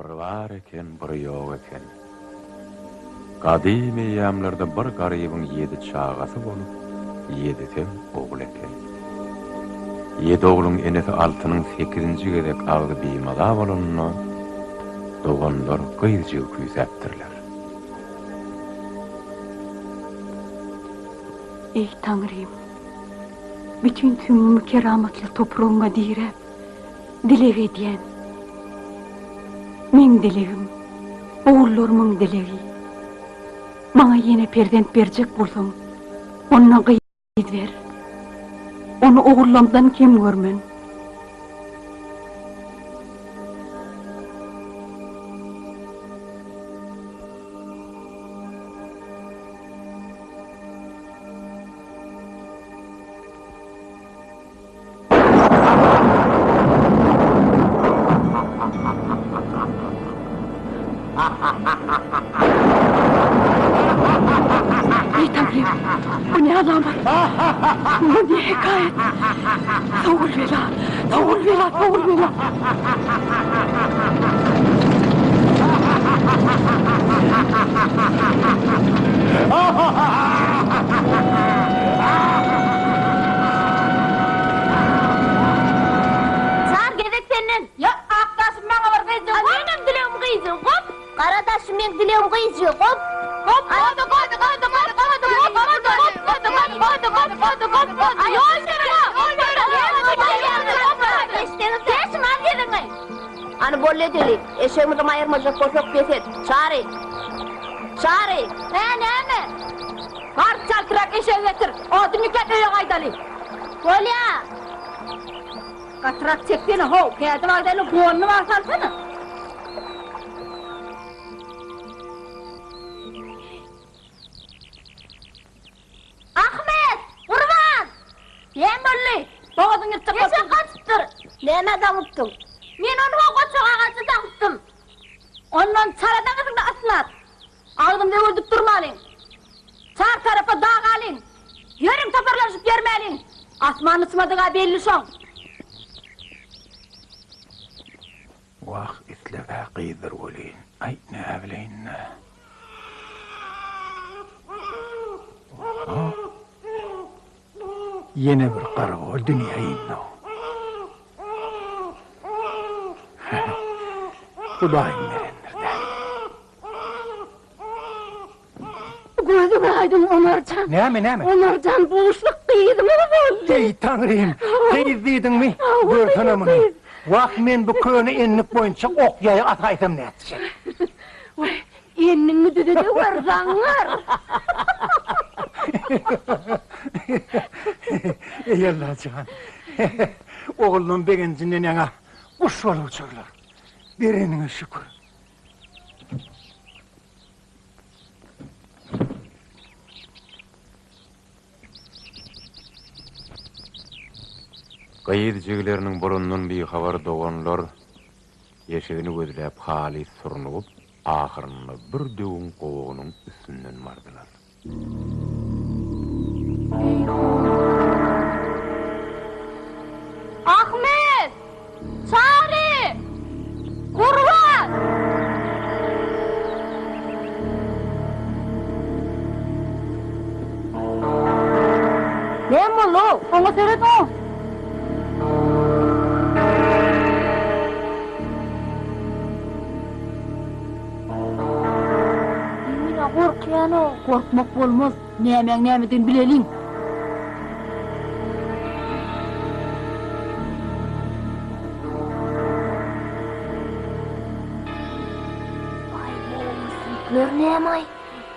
Bir bar eken, bir ýok eken. Gadym eýýamlarda bir garybyň ýedi çagasy bolup, ýedisem ogul eken. Ýedi ogluň enesi Altynyň sekizinji gezek agzy bimaza bolanda, doganlar gyz jigi küýsäpdirler. Eý, Taňrym! Bütin süňňümi keramatly topragyňa diräp, dileg edýän. Meň dilegim, ogullarymyň dilegi. Maňa ýene perzent berjek bolsaň, onda gyz ber. Ony ogullamdan kem görmen. Eý Taňrym, bu ne alamat? Bu ne hekaýat? Sowul bela, sowul bela, sowul bela! Çar gezek senden. Ýa, ak daşym maňa bir gyzjyk gop. Menem dilegim gyzjyk gop. Gara daşym meň dilegim gyzjyk gop. Gop gop gop gop gop gop gop gop gop gop gop gop gop Ýol beriň ýol beriň Geçiň al geziňi. Hany boldy edeli. Eşegimizi gaýyrmajak bolsak bes et. Çary! Çary! Hä, näme? Bar, çaltrak eşegi getir. Odun ýükläp öýe gaýdaly. Bolýa! Gatyrak çeksene, how, kädi barda indi gonuny bar salsana. Ahmet! Gurban! Näme boldy? Bogazyň ýyrtjak bolupdyr. Eşek gaçypdyr. Nämä daňypdyň? Men ony ho goçak agaja daňypdym. Ondan çala daňasyň-da ysnat. Agzymyzy öwürdip durmalyň. Çar tarapa dagalyň. Ýörüň toparlanyşyp ýörmäliň. Asman uçmadyg-a belli şoň. Wah, isleg-ä gyzdyr welin, aý, näbileýin-dä. Oho! Ýene bir garagol dünýä indi-ow. Hudaýyň berendir-dä. Gözüň aýdyň Omarjan. Näme, näme? Omarjan buşluk gyzymyz boldy. Eý, Taňrym, gyz diýdiňmi? Görsene muny. Wah, men bu köne ennik boýunça ok-ýaýy ataýsam nätjek? Waý, enniňi düzede gör, zaňňar. Eý, Allajan. Ogullam begenjinden ýaňa guş bolup uçarlar. Bereniňe şükür. Gyz jigileriniň bolandan bihabar doganlar eşegini gözläp halys surnugyp, ahyrynda bir döwüň gowagynyň üstünden bardylar. Ahmet! Çary! Gurban! Näme boldy-ow? Oňa seret-ow! Men-ä gorkýan-ow. Gorkmak bolmaz. Nämäň nämedigini bileliň. Aý, bu süňkler näme-aý?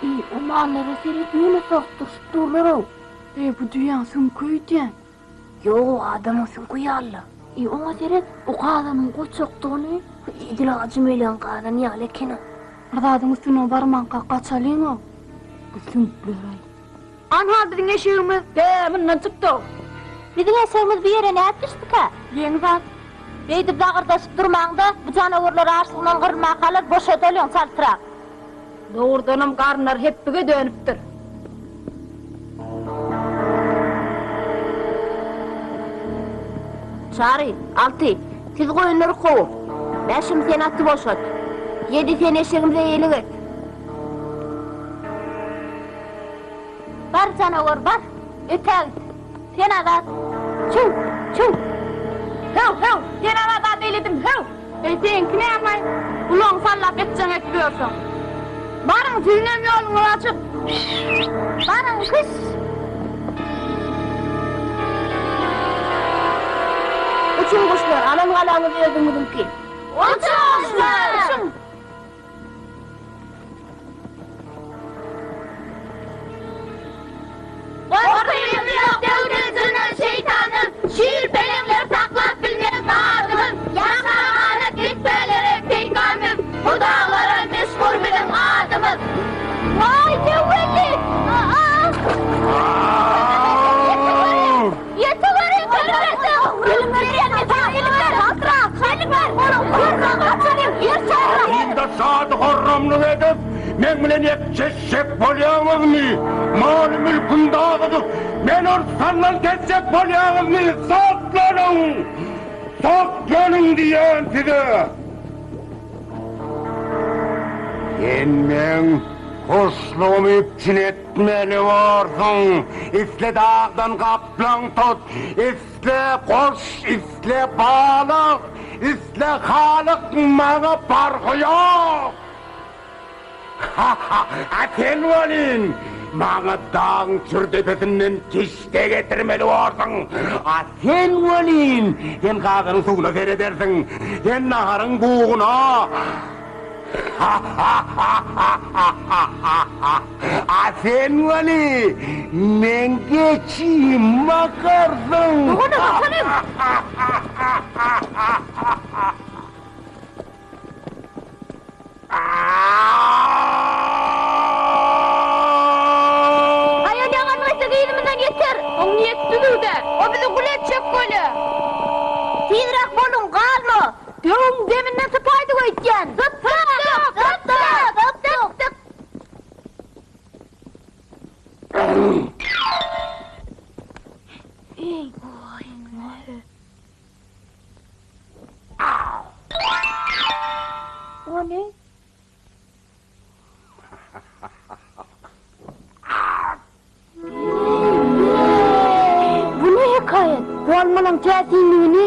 Eý, o mallara seret, ýöne sortduryşyp durlar-ow. Eý, bu düýäň süňki öýdýän. Ýog, adamyň süňki ýaly-la. Eý, oňa seret, o gazanyň goçakdygyny. Edil ajy melen gazan ýaly eken-ow. Bir zadyň üstüne barmanka gaçalyň-ow. Bu süňkler-aý. Anha biziň eşegimiz. Be, mundan çykdy-ow. Biziň eşegimiz bu ýere nädip düşdükä? Geň zat. Beýdip zagyrdaşyp durmaň-da, bu janawarlar açlygyndan gyrylmakalar, boşadalyň çaltrak. Dogrudanam garynlary hepbige dönüpdir. Çary, Alty, siz goýunlary kowuň. Bäşim, sen aty boşat. Ýedi sen eşegimize eýelik et. Bar janawar, bar! Ötägit! Sen azat! Çüw! Çüw! Höw, höw! Sen azat eýledim, höw! Eý, seňki näme-aý? Gulagyňy sallap etjeňi edip ýörsüň. Baryň, siziňem ýoluňyz açyk! Baryň, hyş! Uçuň guşlar, alan galaňyz özüňiziňki. Uçuň guşlar! Uçuň! Gorkymyz ýok döwden, jyndan, şeýtandan, Şir-peleňler saklap bilmez barymyz. Ýaşagana depelere peýkam biz, Bu daglara meşhur biziň adymyz. Waý, Döwbelli! Indi şady-horramlyk edip, meň bilen ekjeşjek bolýaňyzmy? Maly-mülküm dagydyp, meni ortandan kesjek bolýaňyzmy? Saklanyň! Saklanyň diýýän size! Sen meň hoşlugymy üpjün etmeli borsuň. Isle dagdan gaplaň tut, isle guş, isle balyk, isle halyk, maňa parhy ýok. Ha-ha, a sen welin, maňa dagyň çür depesinden kişde getirmeli borsuň. A sen welin, sen gazanyň suwuna seredersiň, sen naharyň buguna. Ha-ha-ha-ha-ha-ha-ha! A sen weli, meň geçim bakarsyň. Dogana bakalyň! Aýal ýaňan gaýtsa yzymyzdan ýeter. Oň niýeti düzüw-dä. O bizi gul etjek bolýa. Tizräk boluň, galma! Döwüň deminden sypaýdyk öýtýän. Sypdyk! Sypdyk! Sypdyk! Eý, goý! Ony Bu ne hekaýat? Bu almalaň täsinligini.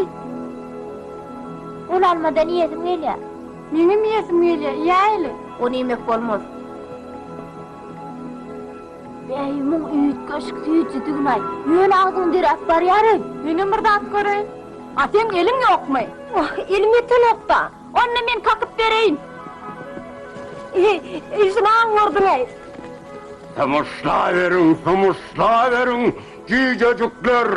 Ol almadan iýesim gelýär. Meňem iýesim gelýär, iýäýeli. Ony iýmek bolmaz. Bäý, muň üýtgeşik süýjüdigini-aý. Ýöne agzyňy deräp barýar-eý. Menem bir zat göreýin. A seň eliň ýokmy? Wah, elim ýetenok-da. Onda men kakyp bereýin. Işini aňňurdyň-eý. Sumuşlaweriň, sumuşlaweriň, jüýjejikler!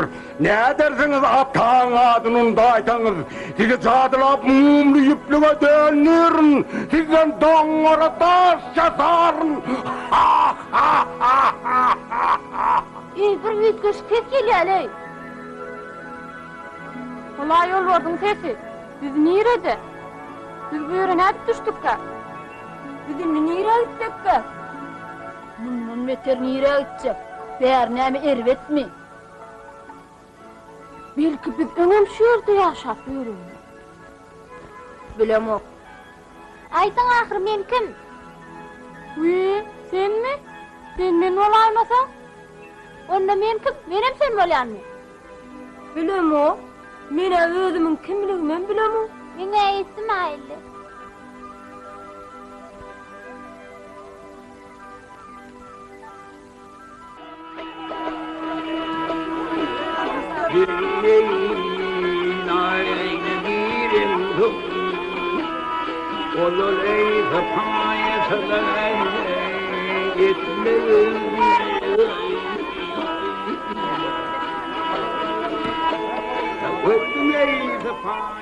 Nädersiňiz ataň adyny undaýsaňyz? Sizi jadylap mumly ýüplüge döndirin, sizden doňňara daş ýasaryn! Ha-ha-ha-ha-ha! Eý, bir üýtgeşik ses gelýär-leý. Ol-a ýolbarsyň sesi. Biz nirede? Biz bu ýere nädip düşdükkä? Biz indi nirä gitsekkä? Mundan beter nirä gitjek? Bäri näme erbetmi? Belki biz öňem şu ýerde ýaşap ýörendir. Bilemok. Aýdyň ahyr men kim? Wiý, senmi? Sen men bolaýmasaň? Onda men kim? Menem sen bolýanmy? Bilemok. Men-ä özümiň kimligimem bilemok. Meň-ä esim aýyldy.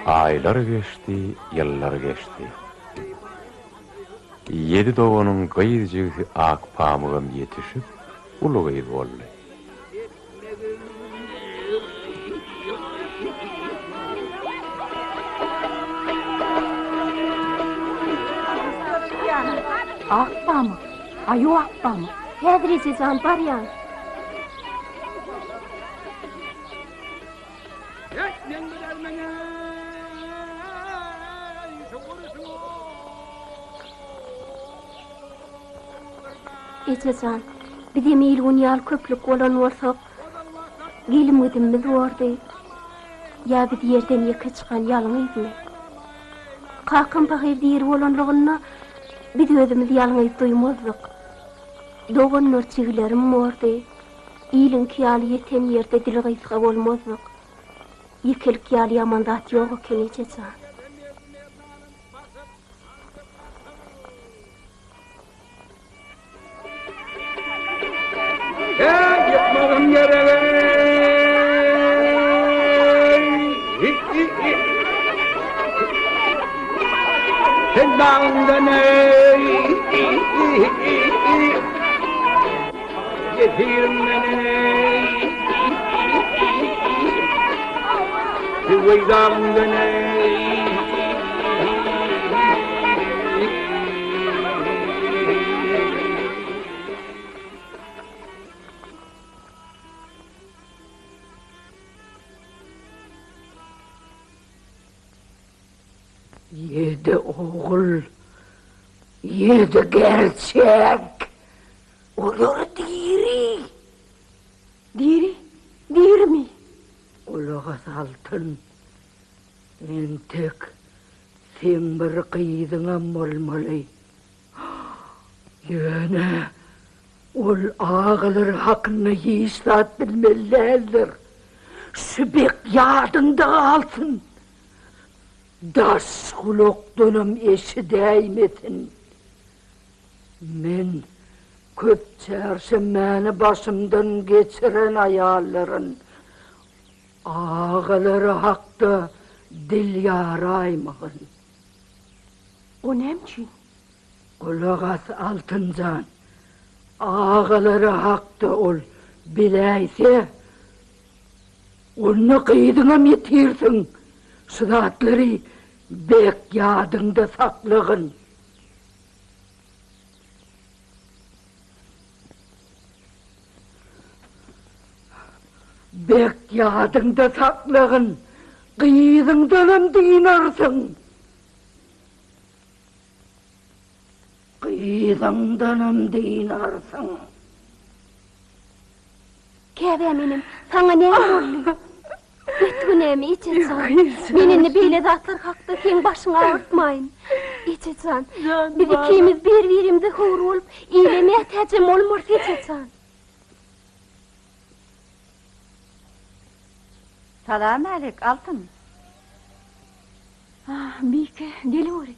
Aýlar geçdi, ýyllar geçdi. Ýedi doganyň gyz jigisi Akpamygam ýetişip, uly gyz boldy. Akpamyk, aýu Akpamyk. Häzir eje jan, barýan. Eje jan, bizem il-gün ýaly köplük bolan bolsak, gelim-gidimimiz bordy. Ýa biz ýerden ýeke çykan ýalňyzmy? Kakam pahyr diri bolanlygynda biz özümizi ýalňyz duýmazdyk. Doganlar jigilerim bordy. Iliňki ýaly ýeten ýerde dili gysga bolmazdyk. Ýekelik ýaly ýaman zat ýok eken eje jan. Heý, ýykmagym gereg-eý! Sen dagyňdan-eý! Ýesiriňden-eý! Tüweý dagyňdan-eý! Ýedi ogul, ýedi gerçek. Olar diri. Diri? Dirimi? Gulak as Altyn. Entek seň bir gyzyňam bolmaly. Ýöne ol agalary hakynda hiç zat bilmeli däldir. Şu bek ýadyňda galsyn. Daş gulakdanam eşidäýmesin. Men köp çärşenbäni başymdan geçiren aýallaryn. Agalary hakda dil ýaraýmagyn. O näme üçin? Gulak as, Altynjan. Agalary hakda ol biläýse, onda gyzyňam ýitirsiň. Şu zatlary bek ýadyňda saklagyn. Bek ýadyňda saklagyn, gyzyňdanam dynarsyň. Gyzyňdanam dynarsyň. Käbäm inim, saňa näme boldy? Bet günämi, eje jan. Men indi beýle zatlar hakda seň başyňy agyrtmaýyn. Eje jan, biz ikimiz bir-birimize höwür bolup, ile mätäjem bolmarys, eje jan. Salam-älik, Altyn. Ah, Bike, geleweri.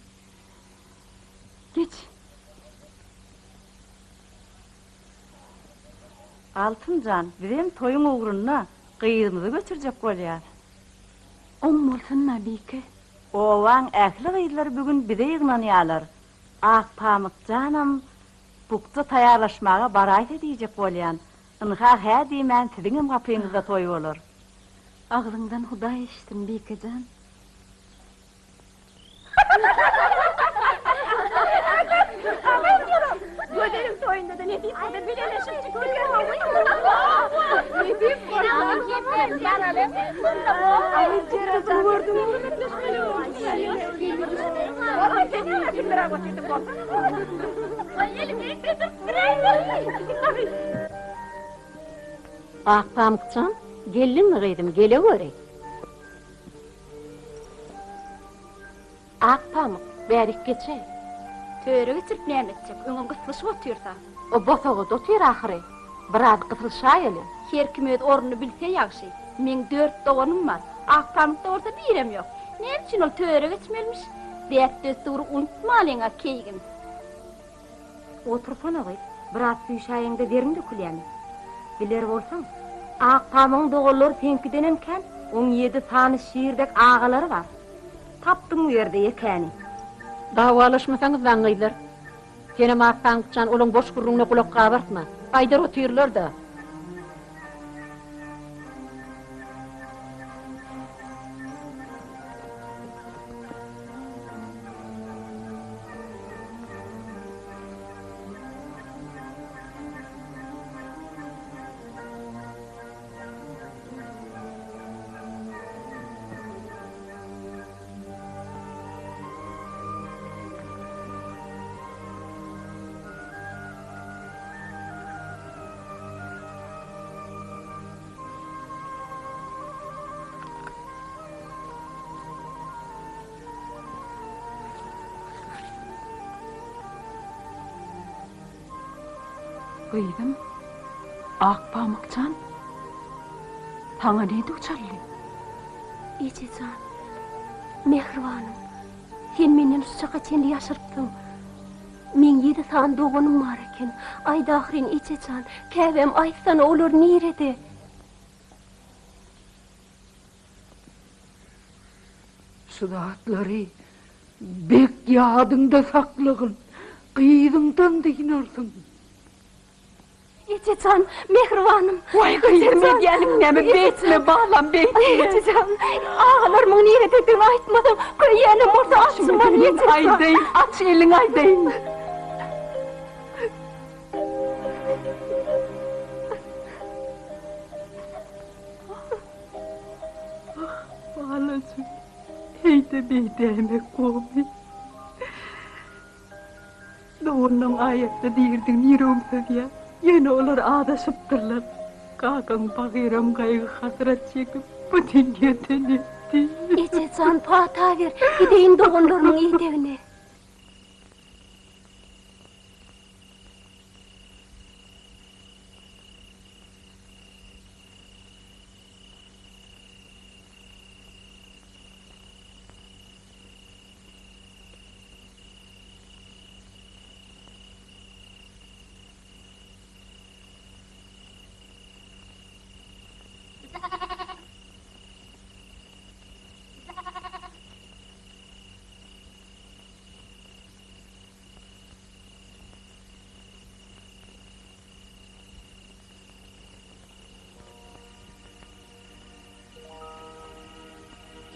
Geç. Altyn jan, bizem toýuň ugrunda gyzymyzy göçürjek bolýas. Oň bolsun-da, Bike. Obaň ähli gyzlary bu gün bize ýygnanýarlar. Akpamyk janam bukja taýýarlaşmaga baraýsa diýjek bolýan. Ynha, hä diýmän siziňem gapyňyzda toý bolar. Agzyňdan Hudaý eşitsin, Bike jan. Gözeliň toýunda-da nesip bolsa bileleşip Akpamykjan, geldiňmi gyzym, geleweri. Akpamyk, bärik geçäý. Töre geçirip näme etjek, öňem gyslyşyp otyrsa. O bosagada otyr ahyry. Biraz gysylyşaýaly. Her kim öz ornuny bilse ýagşy. Meň dört doganym bar. Akpamykda bolsa birem ýok. Näme üçin ol töre geçmelimiş? Däp-dessury unutmalyň-a, keýgim. Otursana gyz, biraz süýşäýeňde deriň dökülýämi? Biler bolsaň, Akpamygyň doganlary seňkidenem kän, oň ýedi sany şir dek agalary bar. Tapdyň bu ýerde ýekäni. Dawalaşmasaňyzlaň gyzlar. Senem Akpamyk jan olaň boş gürrüňine gulak gabartma. Aýdar otyrlar-da. Gyzym, Akpamyk jan, saňa ne duçaldy? Eje jan, mähribanym, sen menden şu çaka çenli ýaşyrypsyň. Meň ýedi sany doganym bar eken. Aýt ahyryn, eje jan, käbäm, aýtsana, olar nirede? Şu zatlary bek ýadyňda saklagyn, gyzyňdan dynarsyň. Eje jan, mähribanym. Waý gyzym, edýäniň näme, beýtme, balam, beýtme. Eje jan, agalarymyň nirededigini aýtmasaň, köýýänem bolsa açman, eje jan. Aýdaýyn, aç eliňi aýdaýyn. Ah, balajyk, heý-de beýdäýmek gowumy? Doganlaň aýatda diridigini ýüregim syzýar. Ýöne olar azaşypdyrlar. Kakaň pahyram gaýgy-hasrat çekip, bu dünýeden ötdi. Eje jan, pata ber, gideýin doganlarymyň idegine.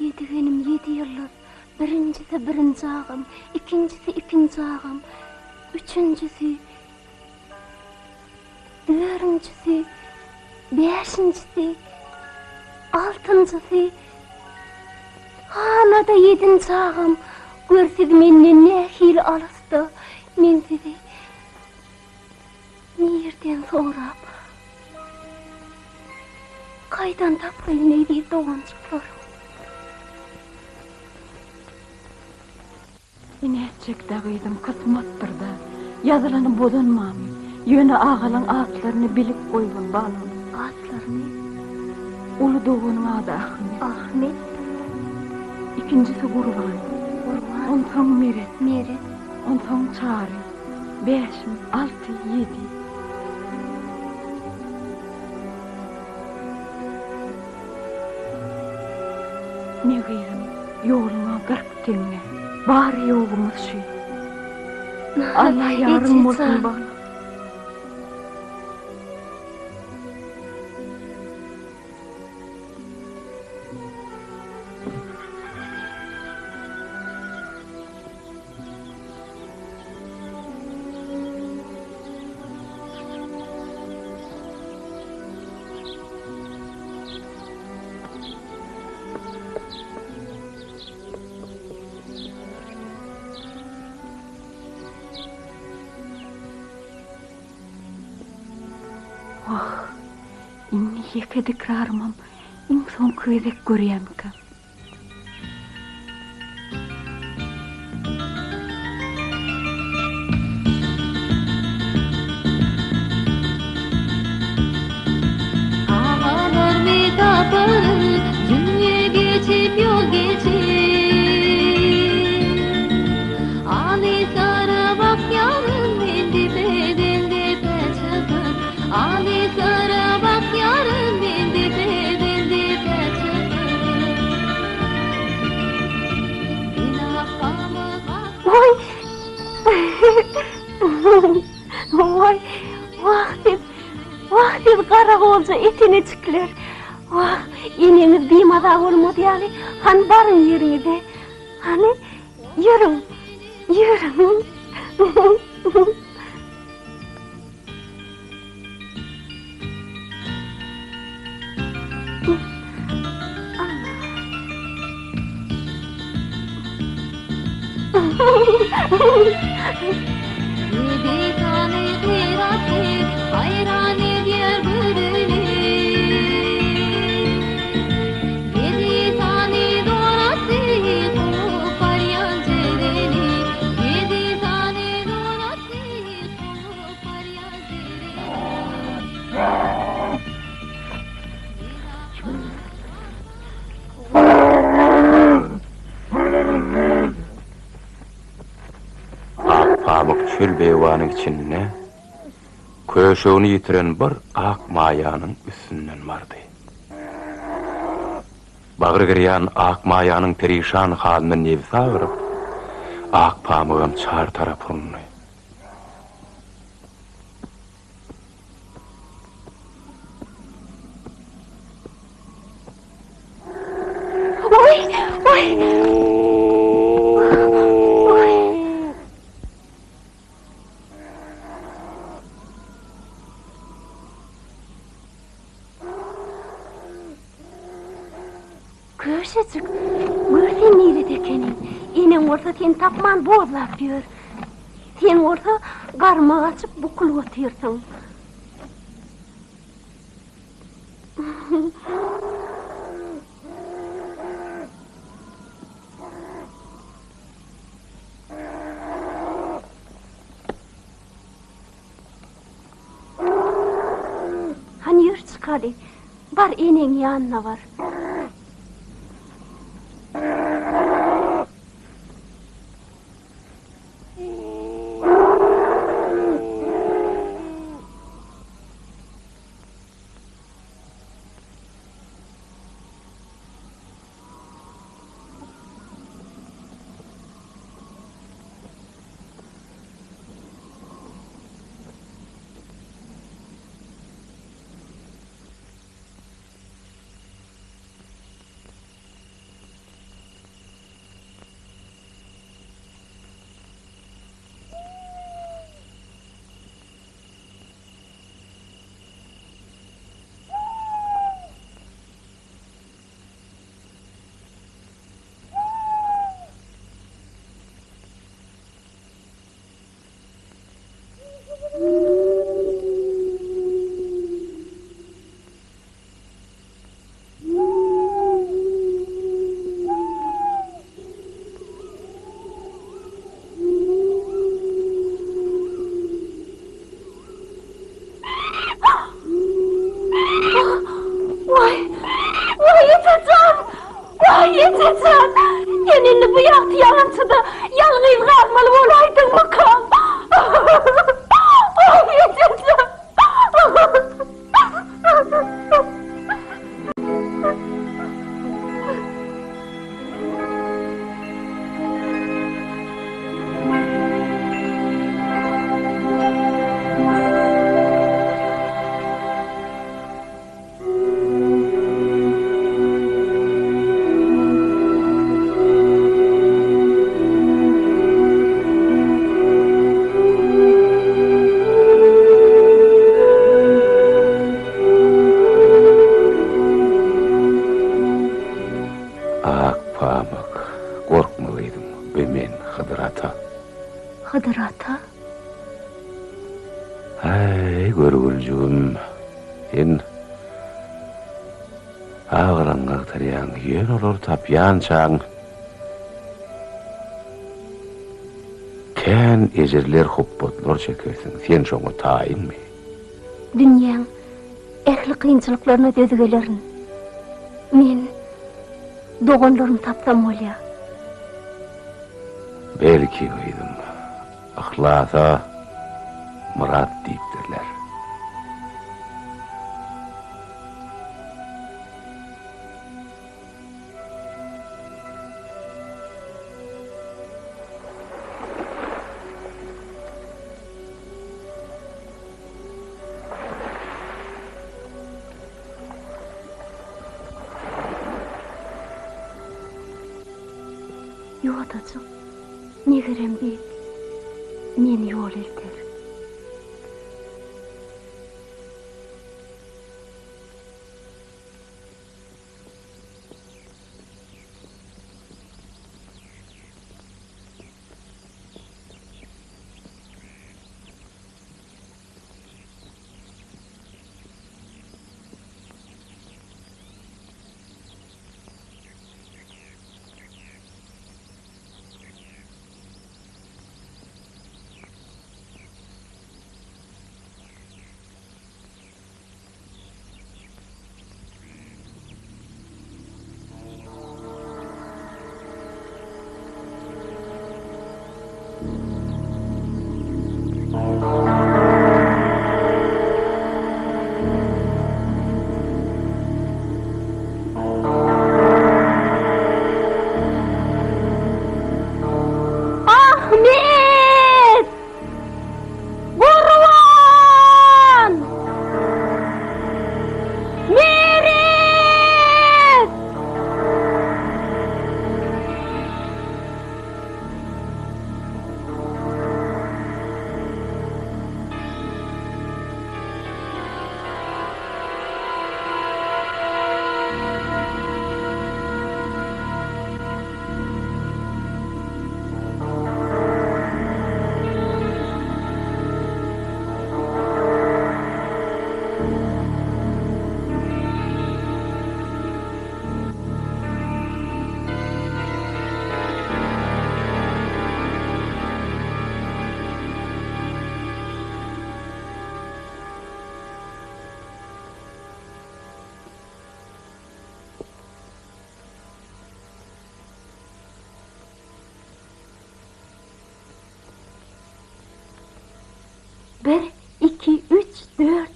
Ýedigenim ýedi ýyldyz, birinjisi birinji agam, ikinjisi ikinji agam, üçünjisi, dördünjisi, bäşinjisi, altynjysy, hala-da ýedinji agam, gör siz menden nähili alysda, men sizi Nirden sorap, kaýdan tapaýyn eziz doganjyklarym? Nätjek-dä gyzym, kysmatdyr-da. Ýazylany bozanmamy. Ýöne agalaň atlaryny bilip goýgun, balam. Atlaryny? Uly doganyň ady Ahmet. Ahmet. Ikinjisi Gurban. Gurban. Onsoň Meret. Meret. Onsoň Çary. Bäşim, alty, ýedi. Me gyzym, ýoluňa 40 teňňe. Bary-ýogumyz şu. Alla ýaryň bolsun, balam. Wah, indi ýeke dikrarymam iň soňky gezek görýämikäm? Agalarmy taparyn, Dünýe geçip, ýol geçip. Alyslara bakýaryn, men depeden depä çykyp. Alyslara bakýaryn, men depeden depä çykyp. Men akgamyk Waý! Waý! Wah siz! Wah siz garagolja etenejikler! Wah, eneňiz bimaza bolmaz ýaly, hany baryň ýeriňize. Hany, ýörüň, ýörüň. Ýedi sany gyraty haýran edýär göreni. Ýedi sany dorasy kowup barýan jereni. Ýedi sany dorasy kowup barýan jereni. Pamyk çöl-beýewanyň içinde köşegini ýitiren bir ak maýanyň üstünden bardy. Bagry girýan ak maýanyň perişan halyna nebsi agyryp, ak pamygam çar tarapa urundy. Oý, oý. Oý. Köşejik, gör sen nirede ekeniň. Eneň bolsa seni tapman bozlap ýör. Sen bolsa garma gaçyp bukulyp otyrsyň. Hany ýör çykaly. Bar eneň ýanyna bar. Waý, waý ejejan! Waý ejejan! Sen indi bu ýagty ýalançyda ýalňyz galmaly bolaýdyňmykaň? Waý ejejan! Ak pamyk, gorkma gyzym, be men, Hydyr ata. Hydyr ata? Häý, görgüljigim, sen agyraňy agtarýaň, ýöne olary tapýançaň kän ejirler, hupbatlar çekersiň, sen şoňa taýynmy? Dünýäň ähli kynçylyklaryna döz gelerin. Men doganlarymy tapsam bolýar. Belki, gyzym, yhlasa myrat diýipdirler. Ýodajyk, megerem beýik, meni ýol elter.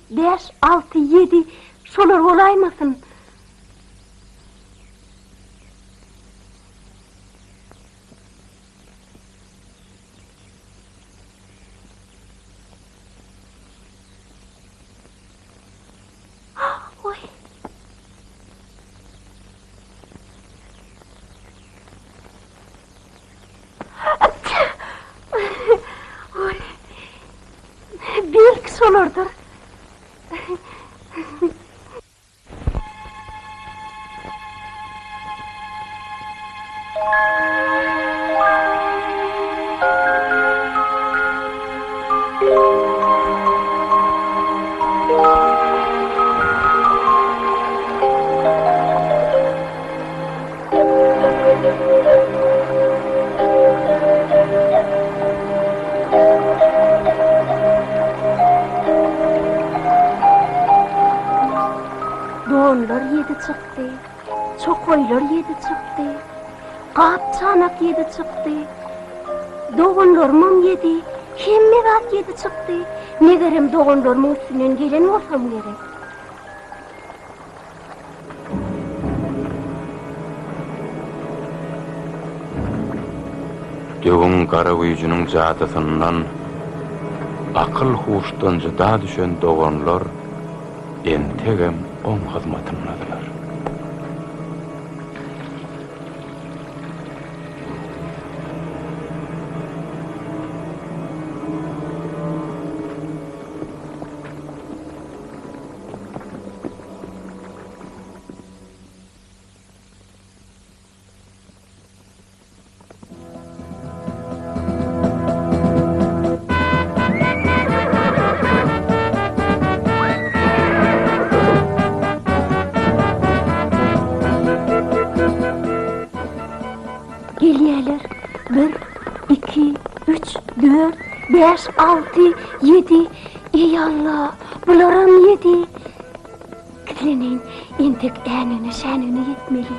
Bäş, alty, ýedi, şolar bolaýmasyn? Oý. Oý. Belki şolardyr. Donlar ýedi çykdy, çokaýlar ýedi çykdy, gap-çanak ýedi çykdy, doganlarymam ýedi, hemme zat ýedi çykdy. Megerem doganlarymyň üstünden gelen bolsam gerek. Döwüň gara güýjüniň jadysyndan akyl-huşdan jyda düşen doganlar entegem oň hyzmatyndadylar. Gelýärler. Bir, iki, üç, dört, bäş, alty, ýedi. Eý, Alla, bularam ýedi. Gizleneýin, entek änigine-şänigine ýetmeli.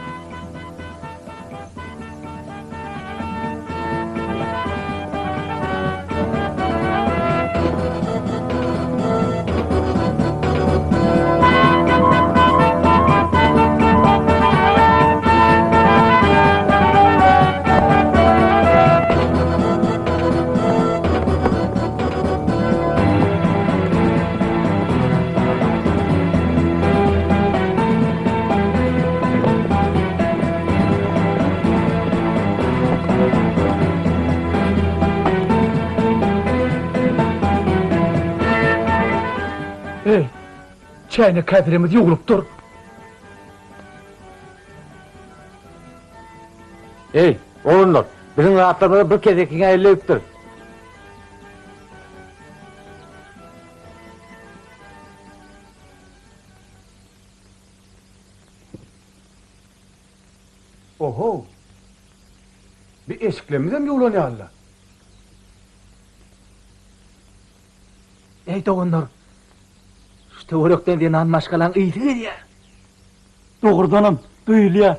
Eý, çäýnek käselemiz ýuwlupdyr. Eý, oglanlar, biziň zatlarymyza bir kesekiň ellegipdir. Oho! Bi eşiklerimizem ýuwlan ýaly-la. Eý, doganlar, şu töwerekden zenan maşgalaň ysy gelýär. Dogrudanam, duýulýar.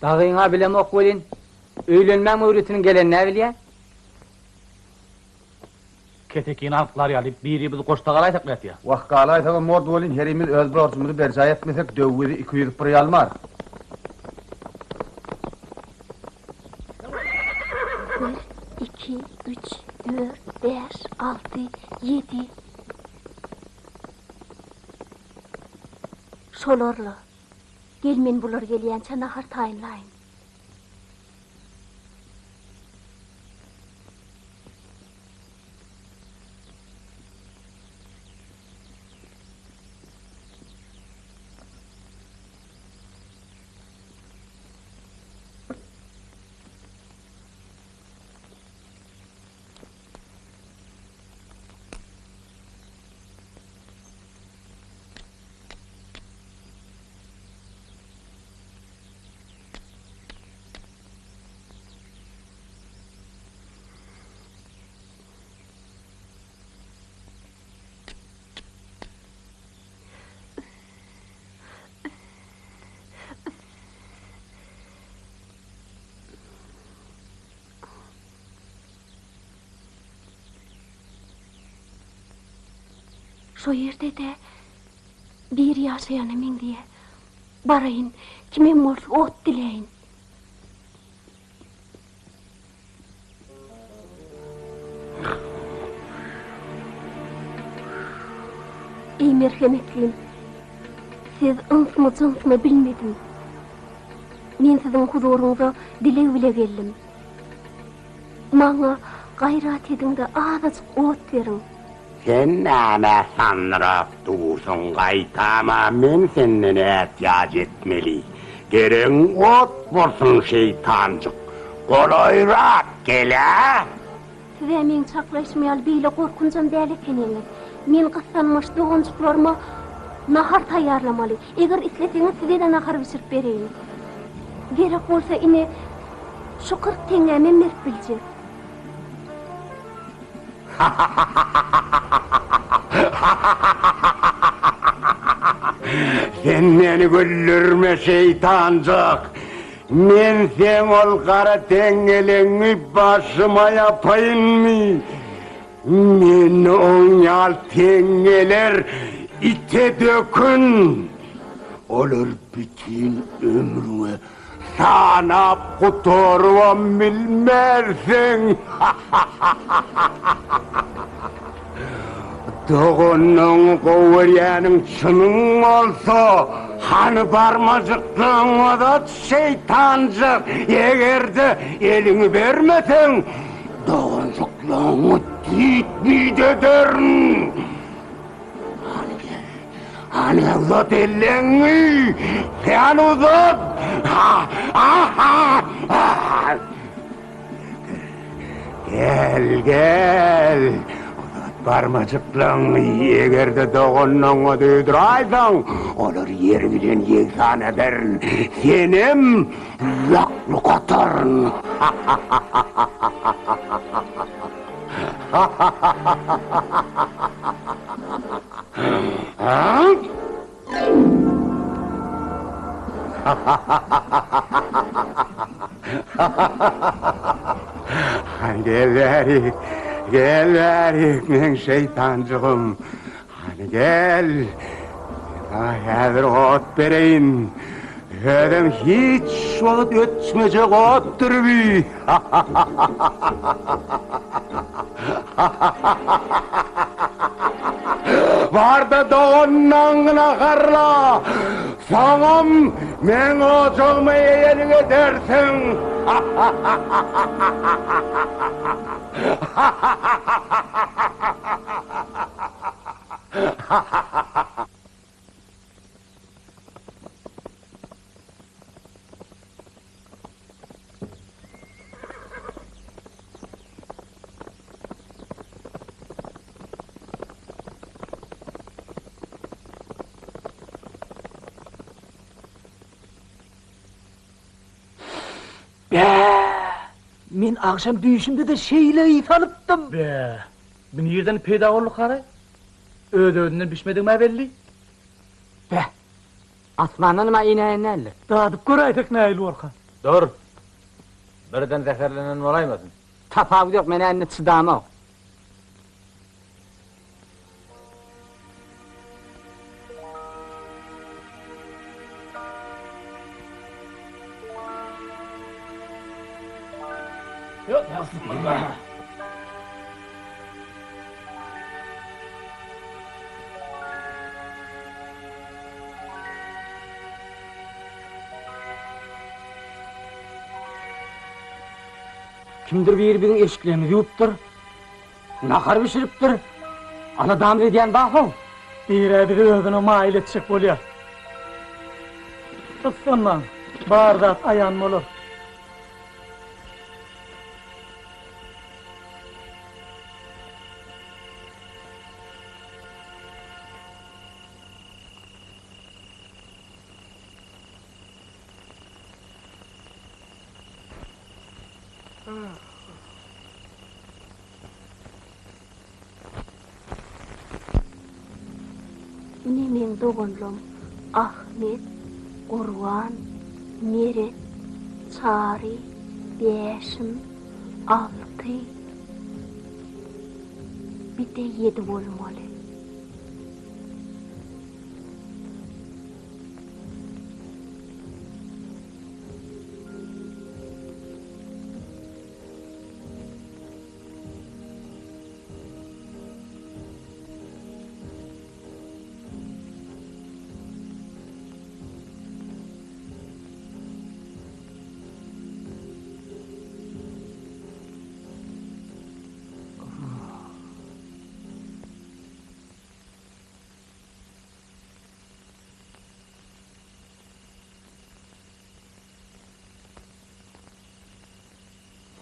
Dagyň-a bilemok welin, öýlenmäň möwritiniň gelenini-ä bilýän. Kesekini anyklar ýaly birimiz goşda galaýsak nätýä? Wah, galaýsagam bordy welin, herimiz öz borjumyzy berjaý etmesek, döwüzi 200 bir ýalmar. Bir, iki, üç, dört, bäş, alty, ýedi. Şolar-la. Gel men bular gelýänçä nahar taýynlaýyn. Şo ýerde-de biri ýaşaýana meňzeýär. Baraýyn, kimem bolsa ot diläýin. Eý merhemetlim, siz ynsmy jynsmy bilmedim. Men siziň huzuryňyza dileg bile geldim. Maňa gaýrat ediň-de azajyk ot beriň. Sen nämä sandyrap dursuň, gaýtama men senden ätiýaç etmeli. Geregiň ot bolsun şeýtanjyk. Golaýrak gel-ä! Siz-ä meň çaklaýşym ýaly beýle gorkunjam däl ekeniňiz. Men gyssanmaç doganjyklaryma nahar taýýarlamaly. Eger isleseňiz size-de nahar bişirip bereýin. Gerek bolsa ine, şu 40 teňňämem berip biljek. Sen meni güldürme şeýtanjyk. Men seň ol gara teňňeleňňi başyma ýapaýynmy? Meni oň ýaly teňňeler ite dökün. Olar bütin ömrüňe Sanap gutarybam bilmersiň. Doganyňy gowy görýäniň çynyň bolsa, hany barmajyklaryňy uzat, şeýtanjyk, eger-de eliňi bermeseň, doganjyklaryňy düýt-müýt ederin. Hany gel. Hany uzat elleňi. Sen uzat. Ha, ha, ha. Gel, gel. Uzat barmajyklaňy. Eger-de doganlaňa duýduraýsaň, olar ýer bilen ýegsan ederin. Senem ýaklyk ataryn. Ha, ha, ha, ha, ha, ha. Hany gel bärik, gel bärik, meň şeýtanjygym. Hany gel, men saňa häzir ot bereýin. Özem hiç wagt öçmejek otdur bi. Bar-da doganlaňňy naharla, soňam meň ojagyma eýelik edersiň. Bä! Men agşam düýşümde-de şeýle ys alypdym. Bä! Bu nirden peýda boldy haraý? Öz-özünden bişmedigim-ä belli. Beh! Asmandanam-a inäýen däldir. Dadyp göräýsek nähili borka? Dur! Birden zäherlenen bolaýmasyn? Tapawudy ýok, men-ä indi çydamok. Kimdir biri biziň eşiklerimizi ýuwupdyr, nahar bişiripdir. Aladamyzy edýän bar-how. Bir-ä bizi özüne maýyl etjek bolýar. Gyssanmaň, bar zat aýan bolar. Ine meň doganlam Ahmet, Gurban, Meret, Çary, Bäşim, Alty, bir-de ýedi bolmaly.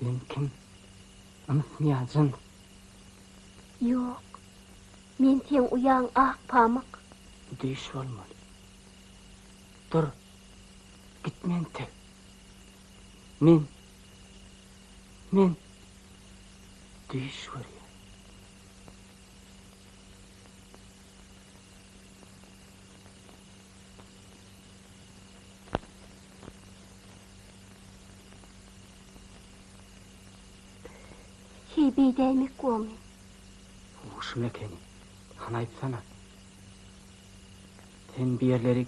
Sen kim? Ynsmy ýa jyns? Ýok. Men seň uýaň Akpamyk. Bu düýş bolmaly. Dur. Gitme entek. Men. Men. Düýş görýän. Heý, beýdäýmek bormy? Huşum ekeni. Hany aýtsana. Sen bu ýerlerik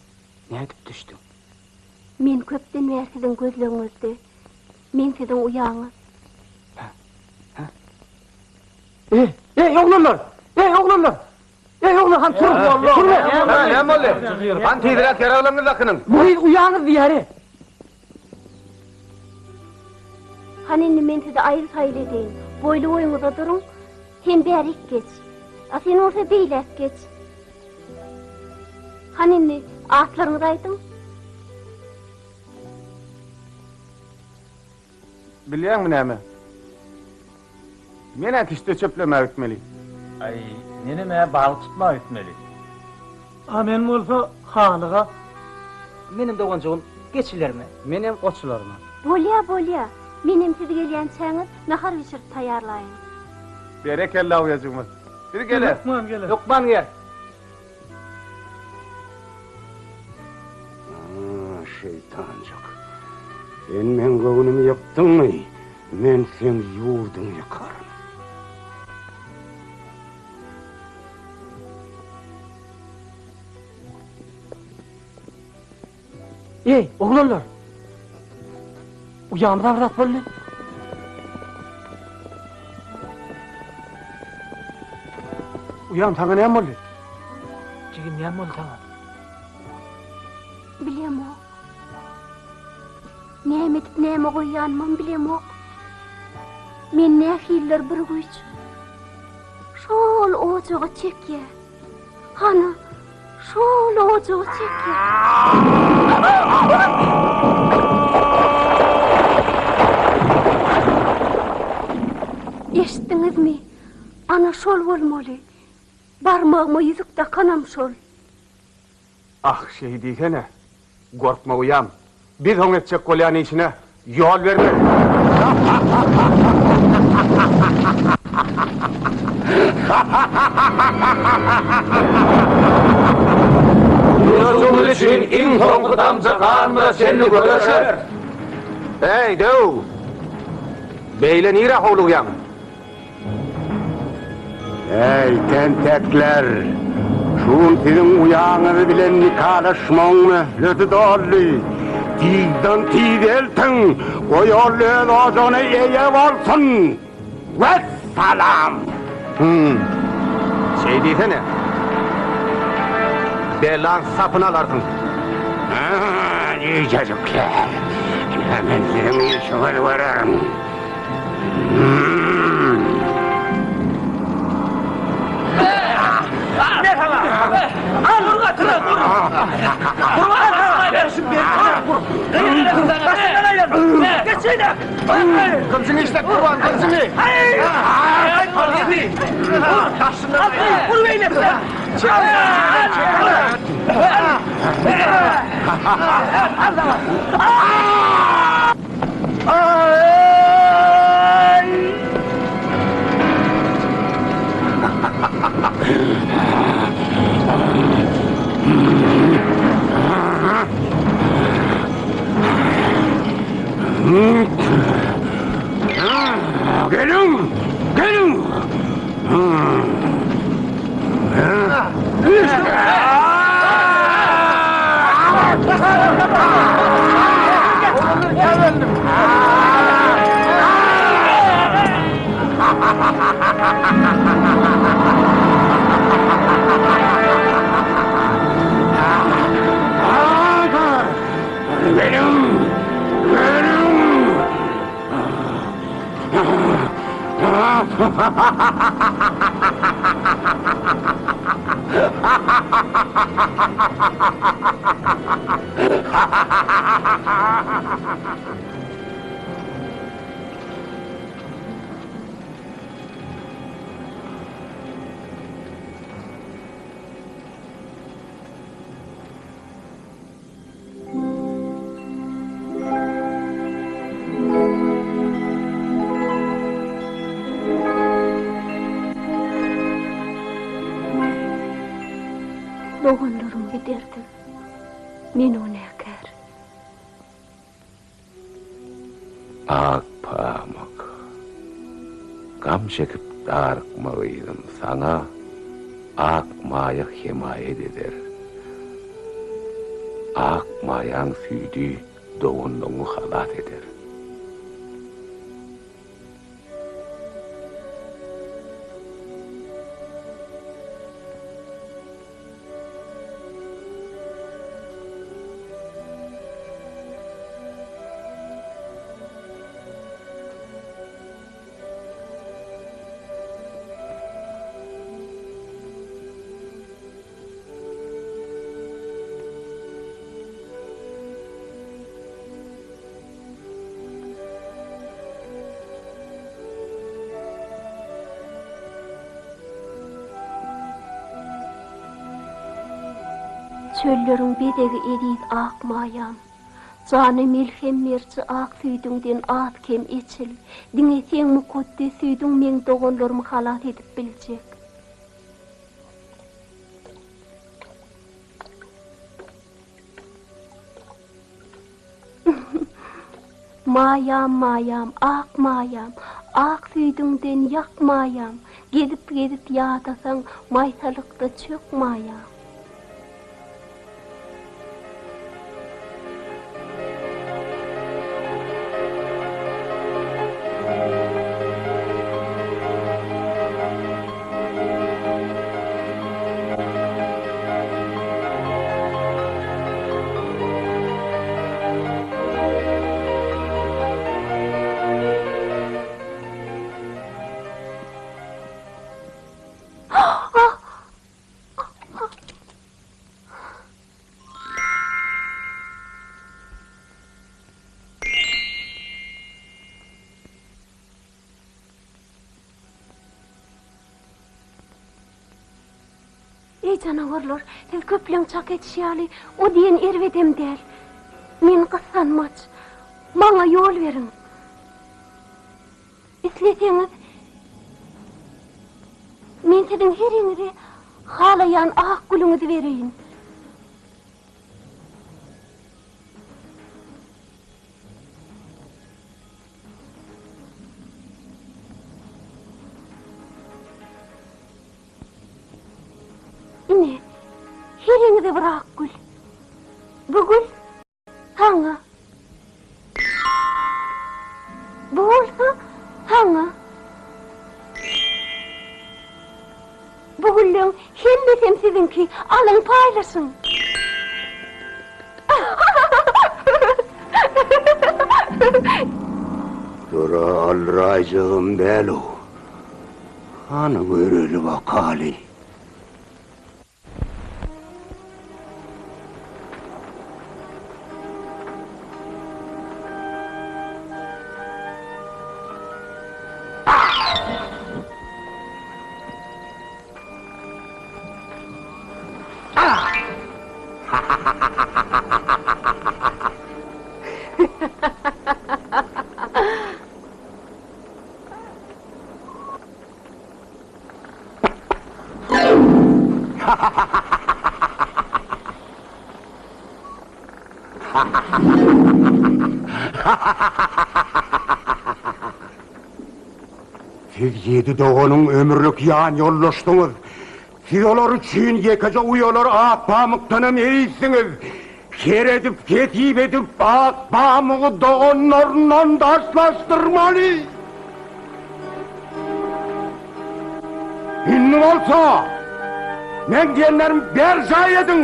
nädip düşdüň? Men köpden bäri siziň gözlegiňizde. Men siziň uýaňyz. Hä? Hä? Eý, eý, oglanlar! Eý, oglanlar! Eý, oglan, hany turuň! Turuň! Näme boldy? Hany tizräk ýaraglaryňyzy dakynyň! Bu gyz uýaňyz diýýär-e! Hany indi men sizi aýyl-saýyl edeýin. Boýly-boýuňyza duruň. Sen bärik geç. A sen bolsa beýläk geç. Hany indi atlaryňyzy aýdyň. Bilýäňmi näme? Men-ä kişde çöplemäge gitmeli. Aý, menem-ä balyk tutmaga gitmeli. A men bolsa halyga. Menem doganjygym geçilerime. Menem goçularyma. Bolýa, bolýa. Menem siz gelýänçäňiz nahar bişirip taýýarlaýyn. Berekella uýajygymyz. Biz geleris. Hökman geleris. Hökman gel. Şeýtanjyk. Sen meň göwnümi ýykdyňmy, men seň ýurduňy ýykaryn. Eý, oglanlar! Uýamyza bir zat boldy. Uýam, saňa näme boldy? Jigim, näme boldy saňa? Bilemok. Näme edip näme goýýanymam bilemok. Men nähilidir bir güýç şol ojaga çekýär. Hany, şol ojaga çekýär. Eşitdiňizmi? Ana şol bolmaly. Barmagyma ýüzük dakanam şol. Ah, şeý diýsene. Gorkma uýam. Biz oň etjek bolýan işine ýol bermeris. Ýurdumyz üçin iň soňky damja ganymyza çenli göreşeris. Eý, döw! Beýle nirä howlugýaň? Eý, tentekler! Şu gün siziň uýaňyz bilen nikalaşmagyň möhleti doldy. Tizden-tiz eltiň, goý ol öz ojagyna eýe bolsun! Wessalam! Hüm. Şeý diýsene. Belaň sapyny alarsyň. Hä, jüýjejikler! Ine, men siziň işiňizi görerin. Gylyjyňy işlet Gurban, gylyjyňy! Geliň! Geliň! Geliň! Geliň! Doganlarymy giderdim. Men günäkär. Ak pamyk. Gam çekip darykma gyzym, saňa ak maýa hemaýat eder. Ak maýaň süýdi doganlygyňy halas eder. Çölleriň bezegi eziz ak maýam. Jana melhem beriji ak süýdüňden az-kem eçil. Diňe seň mukaddes süýdüň meň doganlarymy halas edip biljek. Maýam, maýam, ak maýam, Ak süýdüňden ýak maýam, Gezip-gezip ýadasaň, Maýsalykda çök maýam. Eý janawarlar, siz köpleň çak edişi ýaly, o diýen erbedem däl. Men gyssanmaç. Maňa ýol beriň. Isleseňiz, men siziň heriňize halaýan ak gülüňizi bereýin. Ine, heriňize bir ak gül. Bu gül saňa. Bu bolsa saňa. Bu gülleň hemmesem siziňki, alyň paýlaşyň. Bulara aldyraýjagam däl-ow. Hany göreli bakaly. Siz ýedi doganyň ömürlik ýan ýoldaşdyňyz. Siz olar üçin ýekeje uýalar Akpamykdanam eýsiňiz. Her edip, hesip edip Akpamygy doganlaryndan daşlaşdyrmaly. Indi bolsa, meň diýenlerimi berjaý ediň!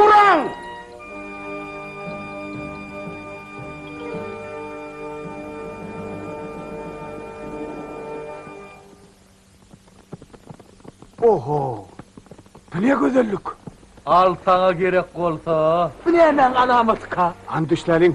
Uraň! Oho! Bu ne gözellik? Al saňa gerek bolsa. Bu nämäň alamatyka? Hany düşläliň.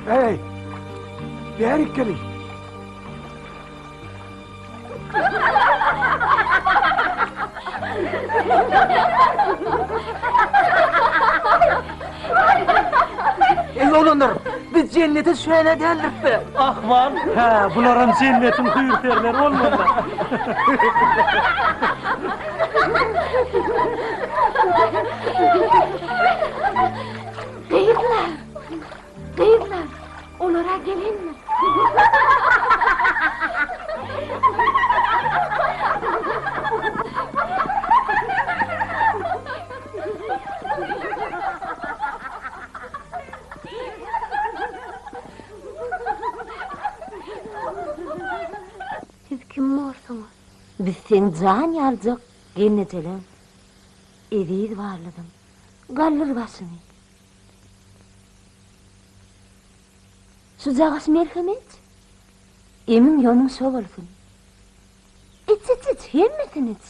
Eý! Bärik geliň. Eý oglanlar, biz jennete düşäýen-ä däldiris-dä? Ahmal. Hä, bularam jennetiň hüýr-perileri bolmaly. Gyzlar! Gyzlar! Olar-a gelendir. Siz kim borsuňyz? Biz seň jan ýalyjak gelnejeleň. Eziz barlydyň. Galdyr başyňy. Şujagaş melhem iç. Emiň ýonuň şo bolsun. Iç, iç, iç, hemmesini iç.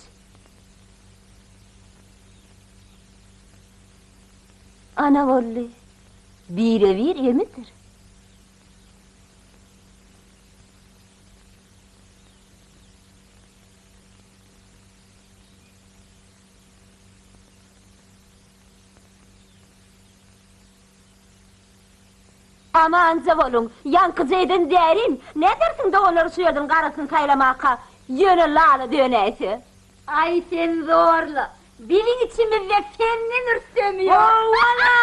Ana boldy. Bire-bir emidir. Amanja boluň, ýaňkyja eden därim, nädersiň doganlary şu ýerden garasyny saýlamaka, ýöne lala dönäýse. Aý sen zorla, biziň içimizde senden rüstem ýok. Howala!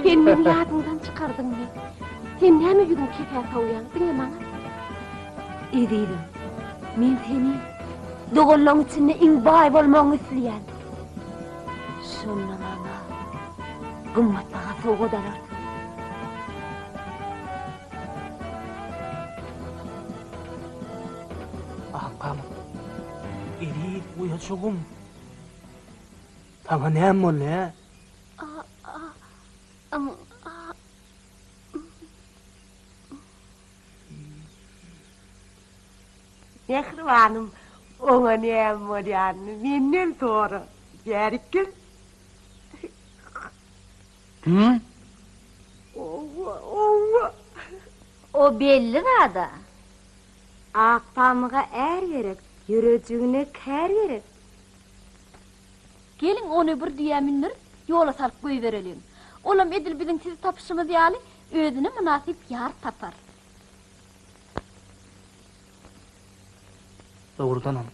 Sen meni ýadyňdan çykardyňmy? Sen näme ýüzüň kepä sowýaň? Diňe maňa. Ezizim, men seni doganlaň içinde iň baý bolmagyňy isleýän. Şonda maňa gymmatbaha sowgat alarsyň. Akpamyk, eziz uýajygym, saňa näme boldy, hä? Mähribanym, oňa näme bolýanyny menden sora. Bärik gel. Hü? Owa, owa. O belli zad-a. Akpamyga är gerek, ýürejigine kär gerek. Geliň, ony bir düýä mündürip, ýola salyp goýbereliň. Olam edil biziň sizi tapyşymyz ýaly, özüne mynasyp ýar tapar. Dogrudanam,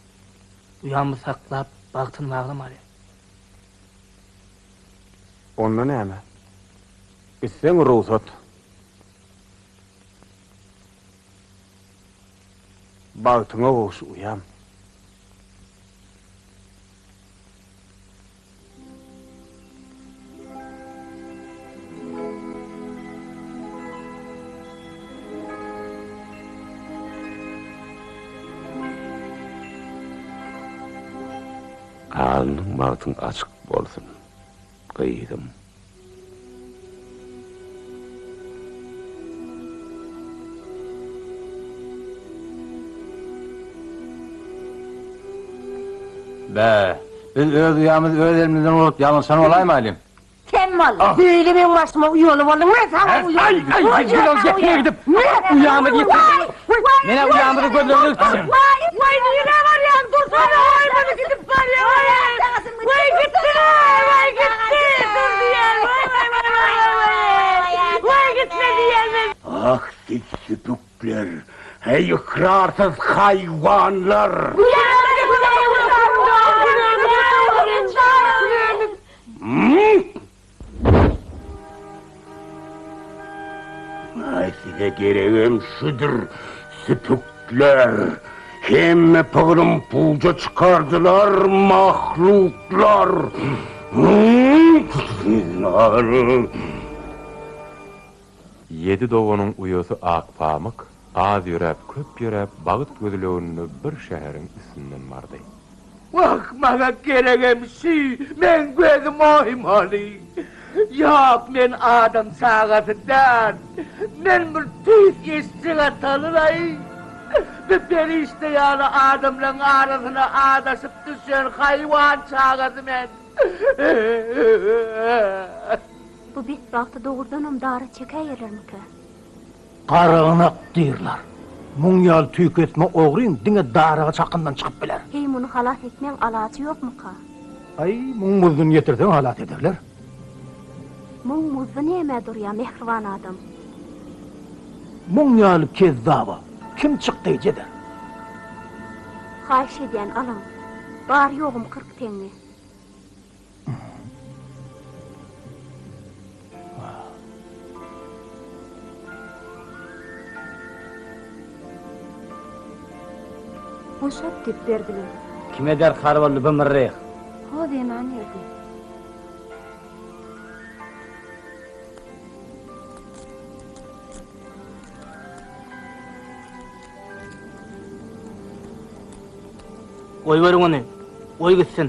uýamy saklap, bagtyny baglamaly. Onda näme? Gitseň rugsat. Bagtyňa gowuş, uýam. Alnyň bagtyň açyk bolsun, gyzym. Bä, biz öz uýamyzy öz elimizden urup ýalňyşan bolaýmalyň. Sen bol. Beýle meň başyma uýaly bolduň, men saňa uýaly. Aý, aý, aý, gel gepine gidip. Uýamyzy ýitirdik. Men-ä uýamyzy gözlegine gitjek. Waý, waý, nirä barýaň? Dursana, waý, muny gidip barýar, waý. Waý, gitdi-le, waý, gitdi. Dur diýýän, waý, waý, waý, waý, waý, waý. Waý, gitme diýýän men. Ah, siz süpükler! Eý ykrarsyz haýwanlar! Aý size geregem şudur, süpükler! Hemme pygrym puja çykardylar, mahluklar! Ýedi doganyň uýasy Akpamyk az ýöräp, köp ýöräp, bagt gözleginde bir şäheriň üstünden bardy. Wah, maňa geregem şü, meň gözüm oýmaly. Ýok, men adam çagasy däl. Men bir tüýs eşek ataly-laý. Bir perişde ýaly adamlaň arasyna azaşyp düşen haýwan çagasy men. Bu betbagty dogrudanam dara çekäýerlermikä? Garagynak diýrler. Muň ýaly tüýkesme ogryň diňe daraga çakyndan çykyp biler. Heý, muny halas etmeň alajy ýokmuka? Aý, muň muzduny ýetirseň halas ederler. Muň muzdy nämä durýa, mähriban adam? Muň ýaly kezzaba kim çykdaýjy eder? Haýyş edýän, alyň. Bary-ýogum 40 teňňe. Boşat diýip berdiler. Kime derkar boldy bu myrryh? Ho zenan geldi. Goýberiň ony. Goý gitsin.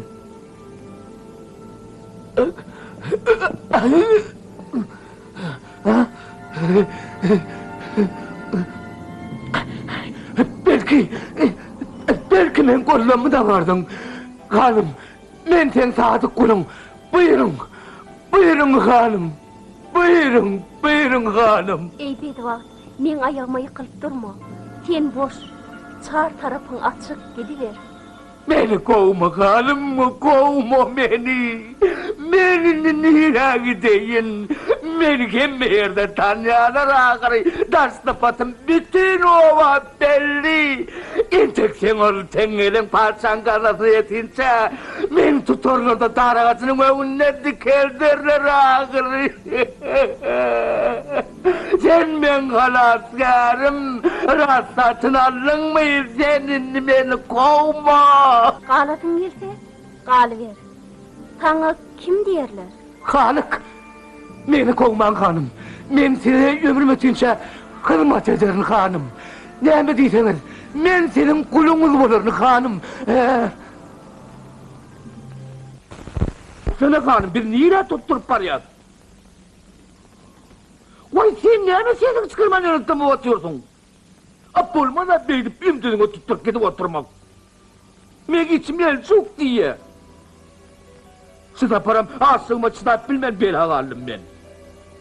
Belki, belki meň gollammy daňardyň. Hanym, men seň sadyk guluň. Buýruň, buýruň hanym. Buýruň, buýruň hanym. Eý bedbagt, meň aýagyma ýykylyp durma. Sen boş, çar tarapyň açyk, gidiber. Meni kowma hanym, kowma meni. Men indi nirä gideýin? Meni hemme ýerde tanýarlar ahyry. Daş sypatym bütin oba belli. Entek seň ol teňňeleň patyşaň gaznasyna ýetinçä, meni tutarlar-da dar agajynyň öňünde dikelderler ahyry. Sen meň halasgärim, rast satyn aldyňmy, sen indi meni kowma! Galasyň gelse, galyber. Saňa kim diýerler? Halyk, meni kowmaň hanym. Men size ömrüm ötinçä hyzmat ederin hanym. Näme diýseňiz, men siziň guluňyz bolaryn hanym. Sene hanym, biz nirä tutduryp barýas? Waý, sen näme sesiňi çykarman ýöne dymyp otyrsyň? A bolmaz-a beýdip ümdüziňe tutduryp gidip oturmak. Meň içim eljuk diýýä. Şu saparam açlygyma çydap bilmän bela galdym men.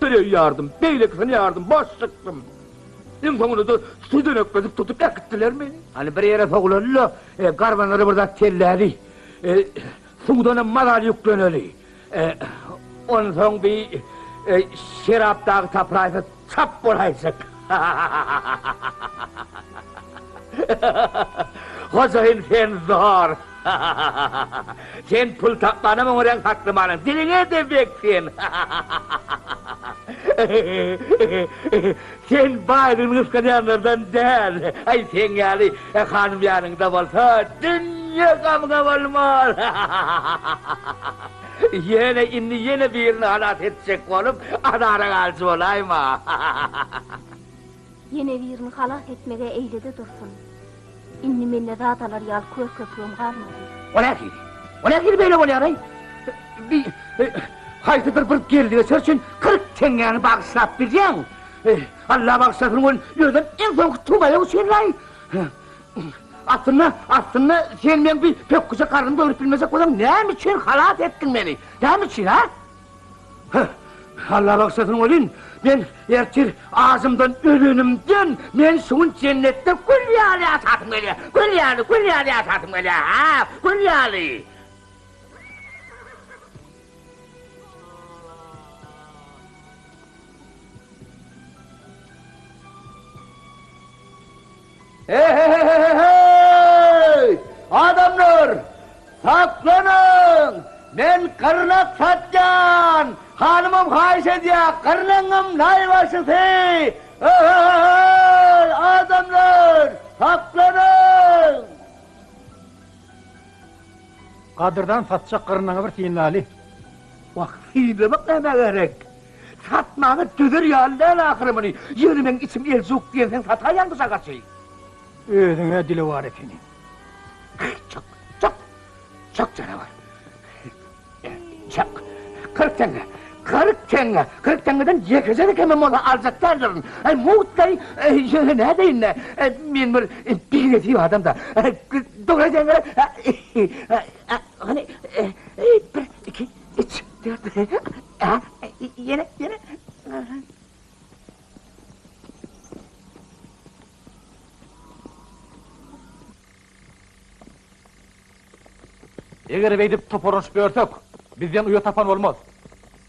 Bir öý ýardym, beýlekisini ýardym, boş çykdym. Iň soňunda-da südenekledip tutup äkitdiler meni. Hany bir ýere sowulaly-da, garbanlara bir zat telläli. Suwdanam mazaly ýükleneli. Onsoň bi şerap dagy taplaýsa çap bolaýjak. Hojaýyn sen zor. Sen pul tapmanam oňarýaň saklamanam. Diliňe-de bek sen. Sen baýlygyny gysganýanlardan däl. Aý seň ýaly hanym ýanyňda bolsa dünýe gamyňa bolmaz. Ýöne indi ýene birini halas etjek bolup azara galyjy bolaýma. Ýene birini halas etmeg-ä eýle-de dursun. Indi mende zat alar ýaly kör köpügem galmady. O nähili? O nähili beýle bolýar-aý? Bi haýsydyr bir geldi-geçer üçin 40 teňňäni bagyşlap bilýäň. Alla bagyşlasyn welin, özem iň soňky tumaýak üçin-laý. Aslynda, aslynda sen meň bi pökgüje garnymy doýrup bilmejek bolsaň, näme üçin halas etdiň meni? Näme üçin, a? Heh, Alla bagyşlasyn welin, men ertir ajymdan ölenimden, men şu gün jennetde gül ýaly ýaşasym gelýär. Gül ýaly, gül ýaly ýaşasym gelýär, ha, gül ýaly. He-he-he-he-heý! Adamlar! Saklanyň! Men gyrnak satýan! Hanymam haýyş edýär, gyrnagyňam naýbaşysy! He-he-he-heý! Adamlar! Saklanyň! Gadyrdan satjak gyrnaňy bir synlaly. Wah, synlamak nämä gerek? Satmaga dözer ýaly däl ahyry muny. Ýöne meň içim eljuk diýenseň sataýaň bu şagaçy. Özüň-ä dilewar ekeniň. Çyk, çyk, çyk janawar. Çyk. 40 teňňe. 40 teňňe. 40 teňňeden ýekeje-de kemem bolsa aljak däldirin. Aý, mugtlaý, ýöne nädeýin-dä? Men bir binesip adam-da. Dogry aýdýaň, hany, bir, iki, üç, dört, ýene, ýene. Eger beýdip toparlanyşyp ýörsek, bizden uýa tapan bolmaz.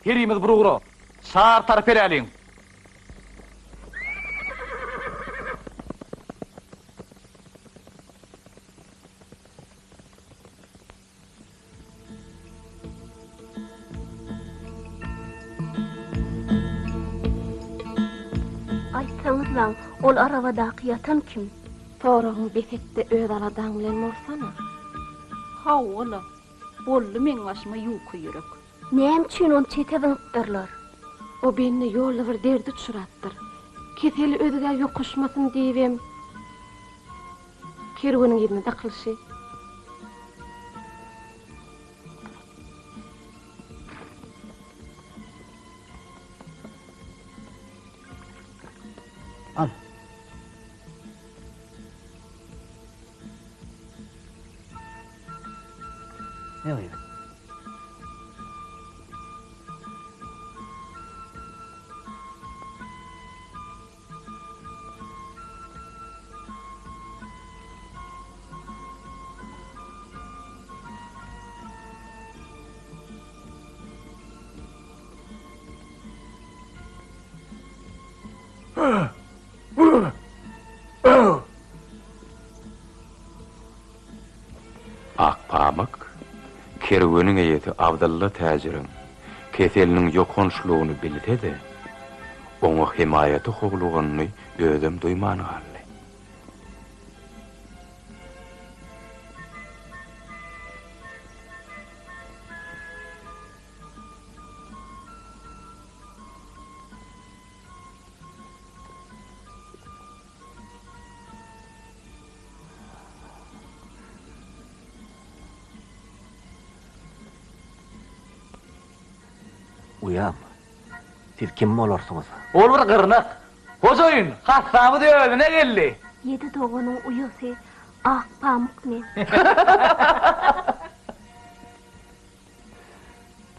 Herimiz bir ugra, çar tarap eräliň. Aýtsaňyzlaň, ol arabadaky ýatan kim? Soragyňy bes et-de öz aladaň bilen bolsana. Hawa-la, boldy meň başyma ýuka ýürek. Näme üçin ony çete zyňypdyrlar? O bende ýolda bir derde uçrapdyr. Keseli özgä ýokaşmasyn diýibem kerweniň yzyna dakylyşy. Al. Ne gyz? Akpamyk kerweniň eýesi Abdylla täjiriň keseliniň ýokançlygyny bilse-de, oňa hemaýata howluganyny özem duýman galdy. Uýam, siz kim bolarsyňyz? Ol bir gyrnak. Hojaýyn, hassamyz özüne geldi. Ýedi doganyň uýasy Akpamyk men.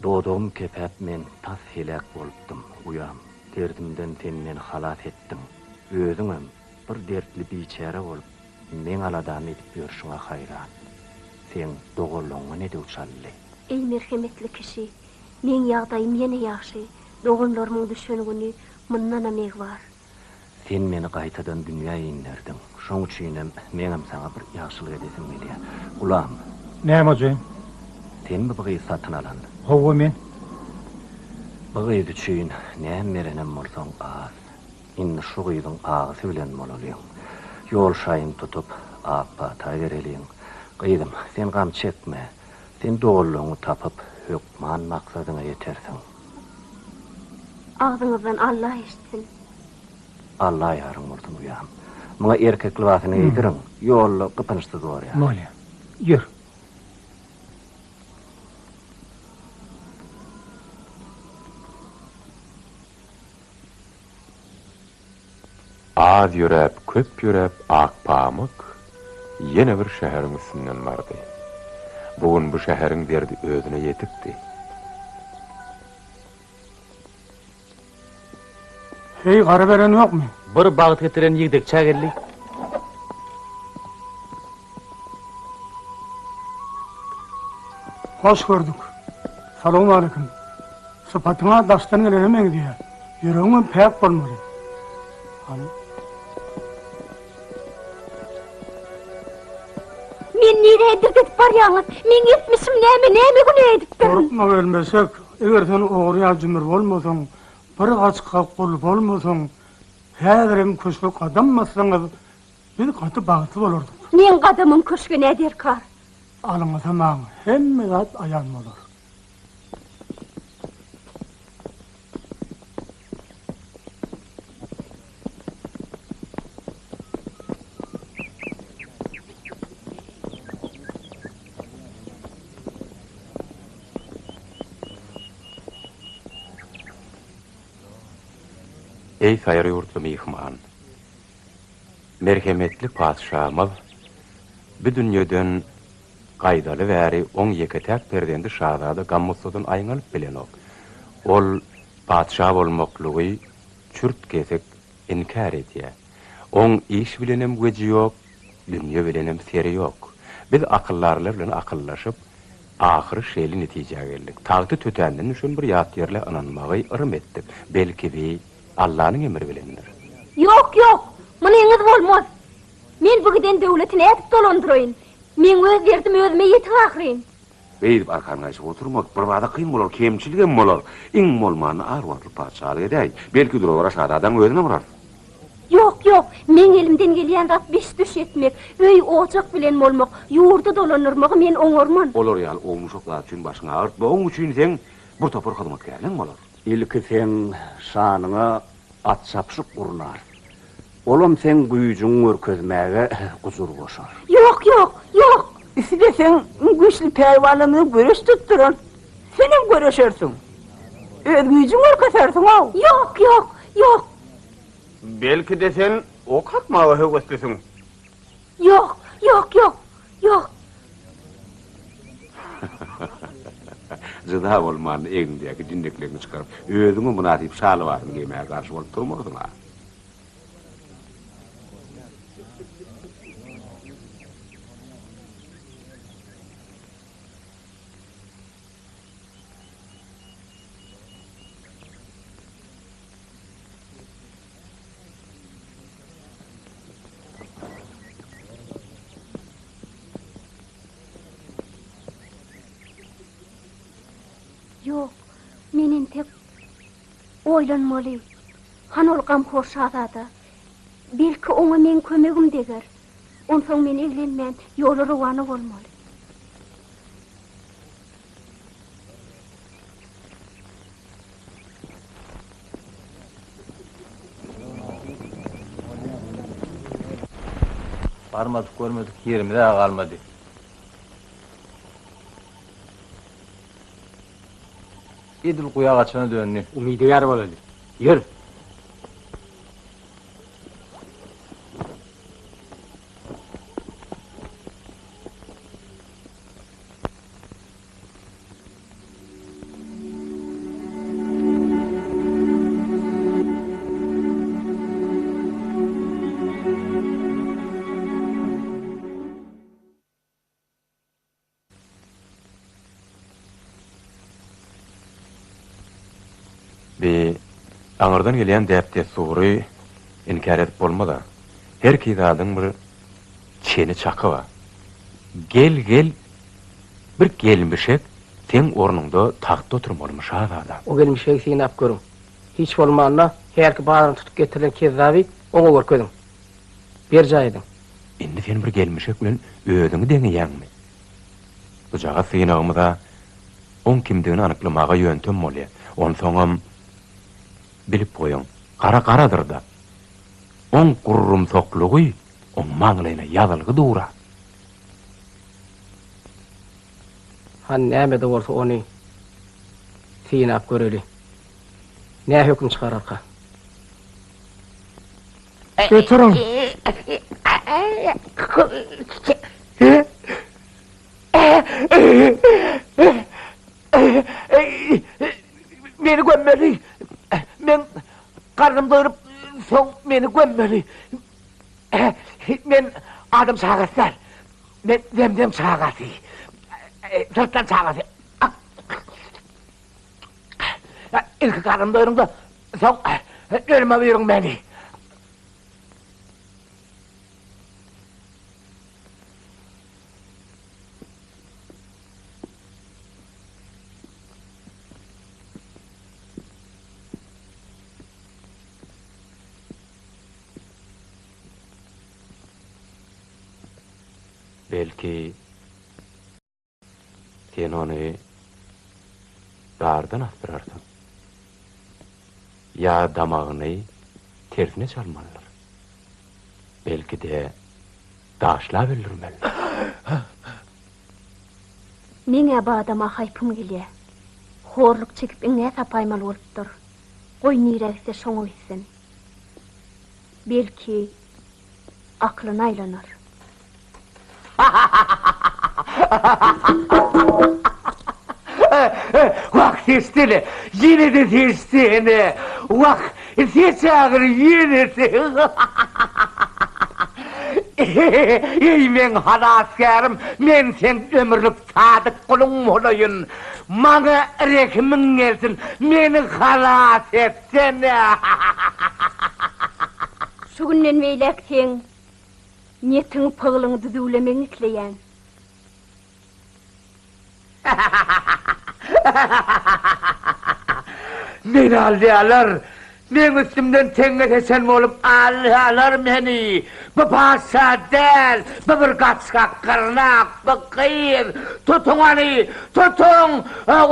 Dodagym kepäp men tas heläk bolupdym, uýam, derdimden sen meni halas etdiň. Özüňem bir dertli biçäre bolup, meň aladamy edip ýörşüňe haýran. Seň doganlaňňa ne döw çaldy? Eý merhemetli kişi, meň ýagdaýym ýene ýagşy, doganlarymyň düşen güni mundanam egbar. Sen meni gaýtadan dünýä inderdiň. Şoň üçinem meňem saňa bir ýagşylyk edesim gelýär. Gulam. Näme hojaýyn? Senmi bu gyzy satyn alan? Hawa, men. Bu gyz üçin näme berenem bolsaň az. Indi şu gyzyň agysy bilen bolalyň. Ýol şaýyny tutup, ak pata bereliň. Gyzym, sen gam çekme. Sen doganlaryňy tapyp, hökman maksadyňa ýetersiň. Agzyňyzdan Alla eşitsin. Alla ýaryň bolsun uýam. Muňa erkek lybasyny geýdiriň, ýolda gypynçsyz borýar. Bolýar. Ýör. Az ýöräp, köp ýöräp Akpamyk ýene bir şäheriň üstünden bardy. Bu gün bu şäheriň derdi özüne ýetikdi. Heý, gara beren ýokmy? Bir bagt getiren ýigdekçä geldi. Hoş gördük. Salowmaleýkim. Sypatyň-a daşdan gelene meňzeýär. Ýüregiňem päk bolmaly. Hany. nirä dirk edip barýaňyz? Meň etmişim näme, näme günä edipdirin? Gorkma gelmeşek, eger sen ogry ýa jümür bolmasaň, bir gaçga gul bolmasaň, häzirem köşge gadam bassaňyz, biz gaty bagtly bolardyk. Meň gadamym köşge nä derkar? Alynsa maňa hemme zat aýan bolar. Eý saýry ýurtly myhman! Merhemetli patyşamyz bu dünýeden gaýdaly bäri oň ýeke-täk perzendi şazada gam-gussadan aýňalyp bilenok. Ol patyşa bolmaklygy çürt-kesik inkär edýär. Oň iş bilenem weji ýok, dünýe bilenem seri ýok. Biz akyldarlar bilen akyllaşyp, ahyry şeýle netijä geldik. Tagty tötänden düşen bir ýat ýerlä ynanmagy yrym etdik. Belki bi Allanyň emri bilendir. Ýok, ýok, munyňyz bolmaz. Men bu giden döwleti nädip dolandyraýyn? Meň öz derdim özüme ýetik ahyryn. Beýdip arkan gaýşyp oturmak birbada kyn bolar, kemçiligem bolar. Iň bolmanda az wagtlyk patyşalyk edäý. Belki dura-bara şazadaň özüne bararys. Ýok, ýok, meň elimden gelýän zat biş-düş etmek, öý-ojak bilen bolmak, ýurdy dolandyrmagy men oňarman. Olar ýaly ownuşak zat üçin başyňy agyrtma, oň üçin seň bir topar hyzmatkärleň bolar. Ilki seň şanyňa at çapyşyk gurnarys. Olam seň güýjüňi görkezmäge gujur goşar. Ýok, ýok, ýok! Isleseň, iň güýçli pälwanlarymyzy göreş tutdurarys. Senem göreşersiň. Öz güýjüňi görkezersiň-ow! Ýok, ýok, ýok! Belki-de sen ok atmaga höweslisiň? Ýok, ýok, ýok, ýok! Jyda bolmanda egniňdäki jinnekleriňi çykaryp, özüňe mynasyp şa lybasyny geýmäge garşy bolup durmarsyň-a. Ýok, men entek oýlanmaly. Hany ol gamhor şazada? Belki, oňa meň kömegim deger. Onsoň men eglenmän, ýola rowana bolmaly. Barmadyk görmedik ýerimiz-ä galmady. Edil guýa gaçana döndi. Umydygär bolaly. Ýör! Bi aňyrdan gelýän däp-dessury inkär edip bolmaz-a. Herki zadyň bir çeni-çaky bar. Gel-gel, bir gelmişek seň ornuňda tagtda oturmalymy, şazada? O gelmişegi synap görüň. Hiç bolmanda, hälki bazaryny tutup getirilen kezzaby oňa görkeziň. Berjaý ediň. Indi sen bir gelmişek bilen özüňi deňeýäňmi? Bujagaz synagymyz-a oň kimdigini anyklamaga ýöntem bolýa. Onsoňam, bilip goýuň, gara garadyr-da. Oň gurrumsaklygy oň maňlaýyna ýazylgy dur-a. Hany näme-de bolsa ony synap göreli. Nä höküm çykararka? Getiriň! Meni gömmeli. Men garnym doýrup, soň meni gömmeli. Men adam çagasy däl. Men zemzem çagasy. Syrtlan çagasy. Ilki garnym doýruň-da, soň ölüme buýruň meni. Belki, sen ony dardan asdyrarsyň. Ýa damagyny tersine çalmalydyr. Belki-de, daşlap öldürmelidir. Meň-ä bu adama haýpym gelýä. Horluk çekip iňňä sapaýmaly bolupdyr. Goý nirä gitse şoňa gitsin. Belki, aklyna aýlanar. Wah, seçsene! Ýene-de seçsene! Wah, seç ahyry ýene-de! Eý, meň halasgärim, men seň ömürlik sadyk guluň bolaýyn. Maňa rehimiň gelsin, meni halas etsene! Şu günden beýläk seň niýetiňi, pyglyňy düzüwlemegiňi isleýän. Meni alýarlar! Meň üstümden teňňe seçen bolup alýarlar meni! Bu patyşa däl, bu bir gaçgak gyrnak, bu gyz! Tutuň ony! Tutuň!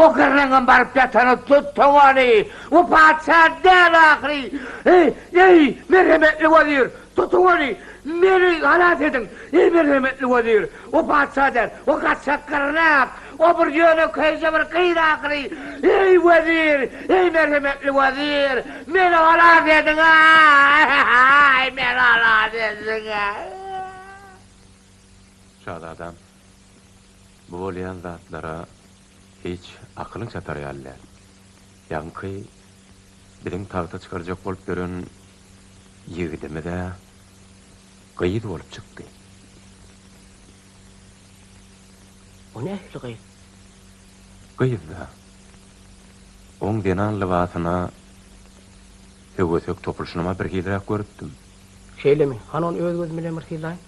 O gyrnagyňam baryp ýatany, tutuň ony! Bu patyşa däl ahyry! Eý, eý, merhemetli wezir! Tutuň ony! Meni halas ediň! Eý, merhemetli wezir! O patyşa däl, o gaçgak gyrnak, o bir ýönekeýje bir gyz ahyry! Eý, wezir! Eý, merhemetli wezir! Meni halas ediň-aý! Meni halas ediň-aý! Şazadam, bu bolýan zatlara hiç akylyň çatar ýaly däl. Ýaňky biziň tagta çykarjak bolup ýören ýigidimiz-ä gyz bolup çykdy. O nähili gyz? Gyz-da. Oň zenan lybasyna höwesek topulşynam-a birhiliräk görüpdim. Şeýlemi? Hany ony öz gözüm bilen bir synlaýyn.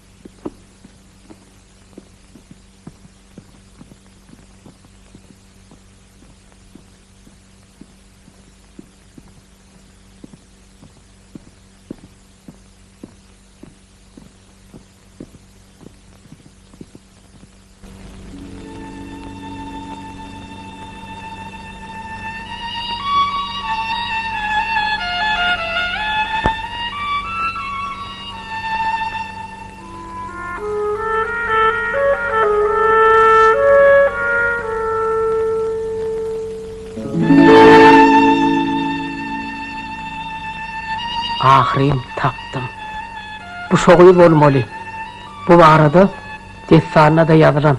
Ahyryn tapdym. Bu şo gyz bolmaly. Bu barada dessanda-da ýazylan.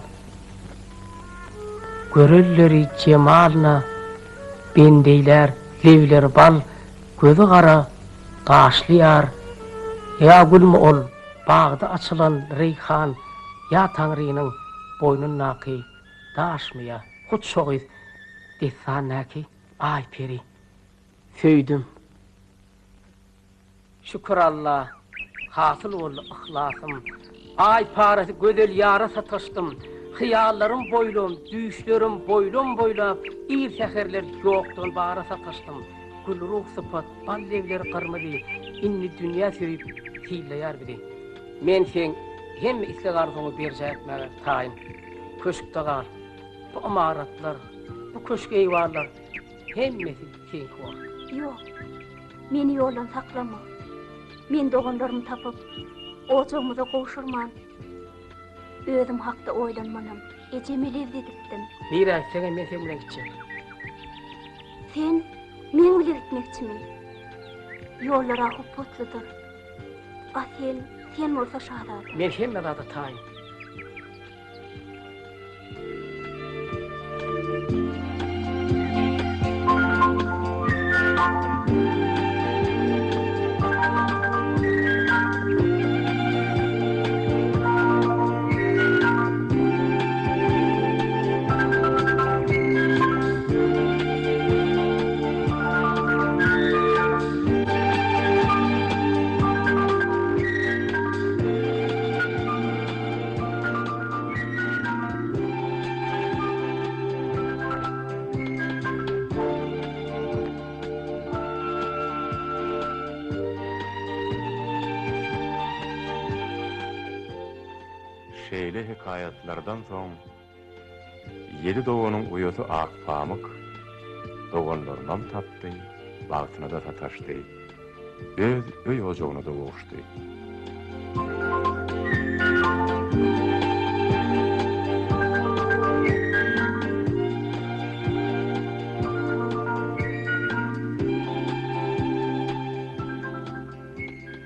Görelleri jemalyna bend eýlär, lebleri bal, gözi gara, gaşly ýar. Ýa gülmi ol, bagda açylan reýhan, ýa Taňrynyň boýnundaky daşmy ýa hut şo gyz dessandaky Aýperi. Söýdüm. Şükür Alla, hasyl boldy yhlasym. Aý parasy gözel ýara sataşdym. Hyýallarym boýlam, düýşlerim boýlam-boýlap, ir säherler ýokdan bara sataşdym. Gülruh sypat, bal legleri gyrmyzy, indi dünýä söýüp, sylaýar bizi. Men seň hemme isleg-arzuwyňy berjaý etmäge taýyn. Köşkde gal. Bu ymaratlar, bu köşk-eýwanlar hemmesi seňki bolar. Ýok, meni ýoldan saklama. Men doganlarymy tapyp, ojagymyza gowşurman, özüm hakda oýlanmanam, ejeme lebt edipdim. Nirä gitseňem men seň bilen gitjek. Sen meň bile gitmekçimi? Ýollar-a hupbatlydyr. A sen, sen bolsa şazada. Men hemme zada taýyn. Şeýle hekaýatlardan soň ýedi doganyň uýasy Akpamyk doganlarynam tapdy, bagtyna-da sataşdy, öz öý-ojagyna-da gowuşdy.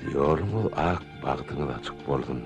Ýoluňyz ak, bagtyňyz açyk bolsun!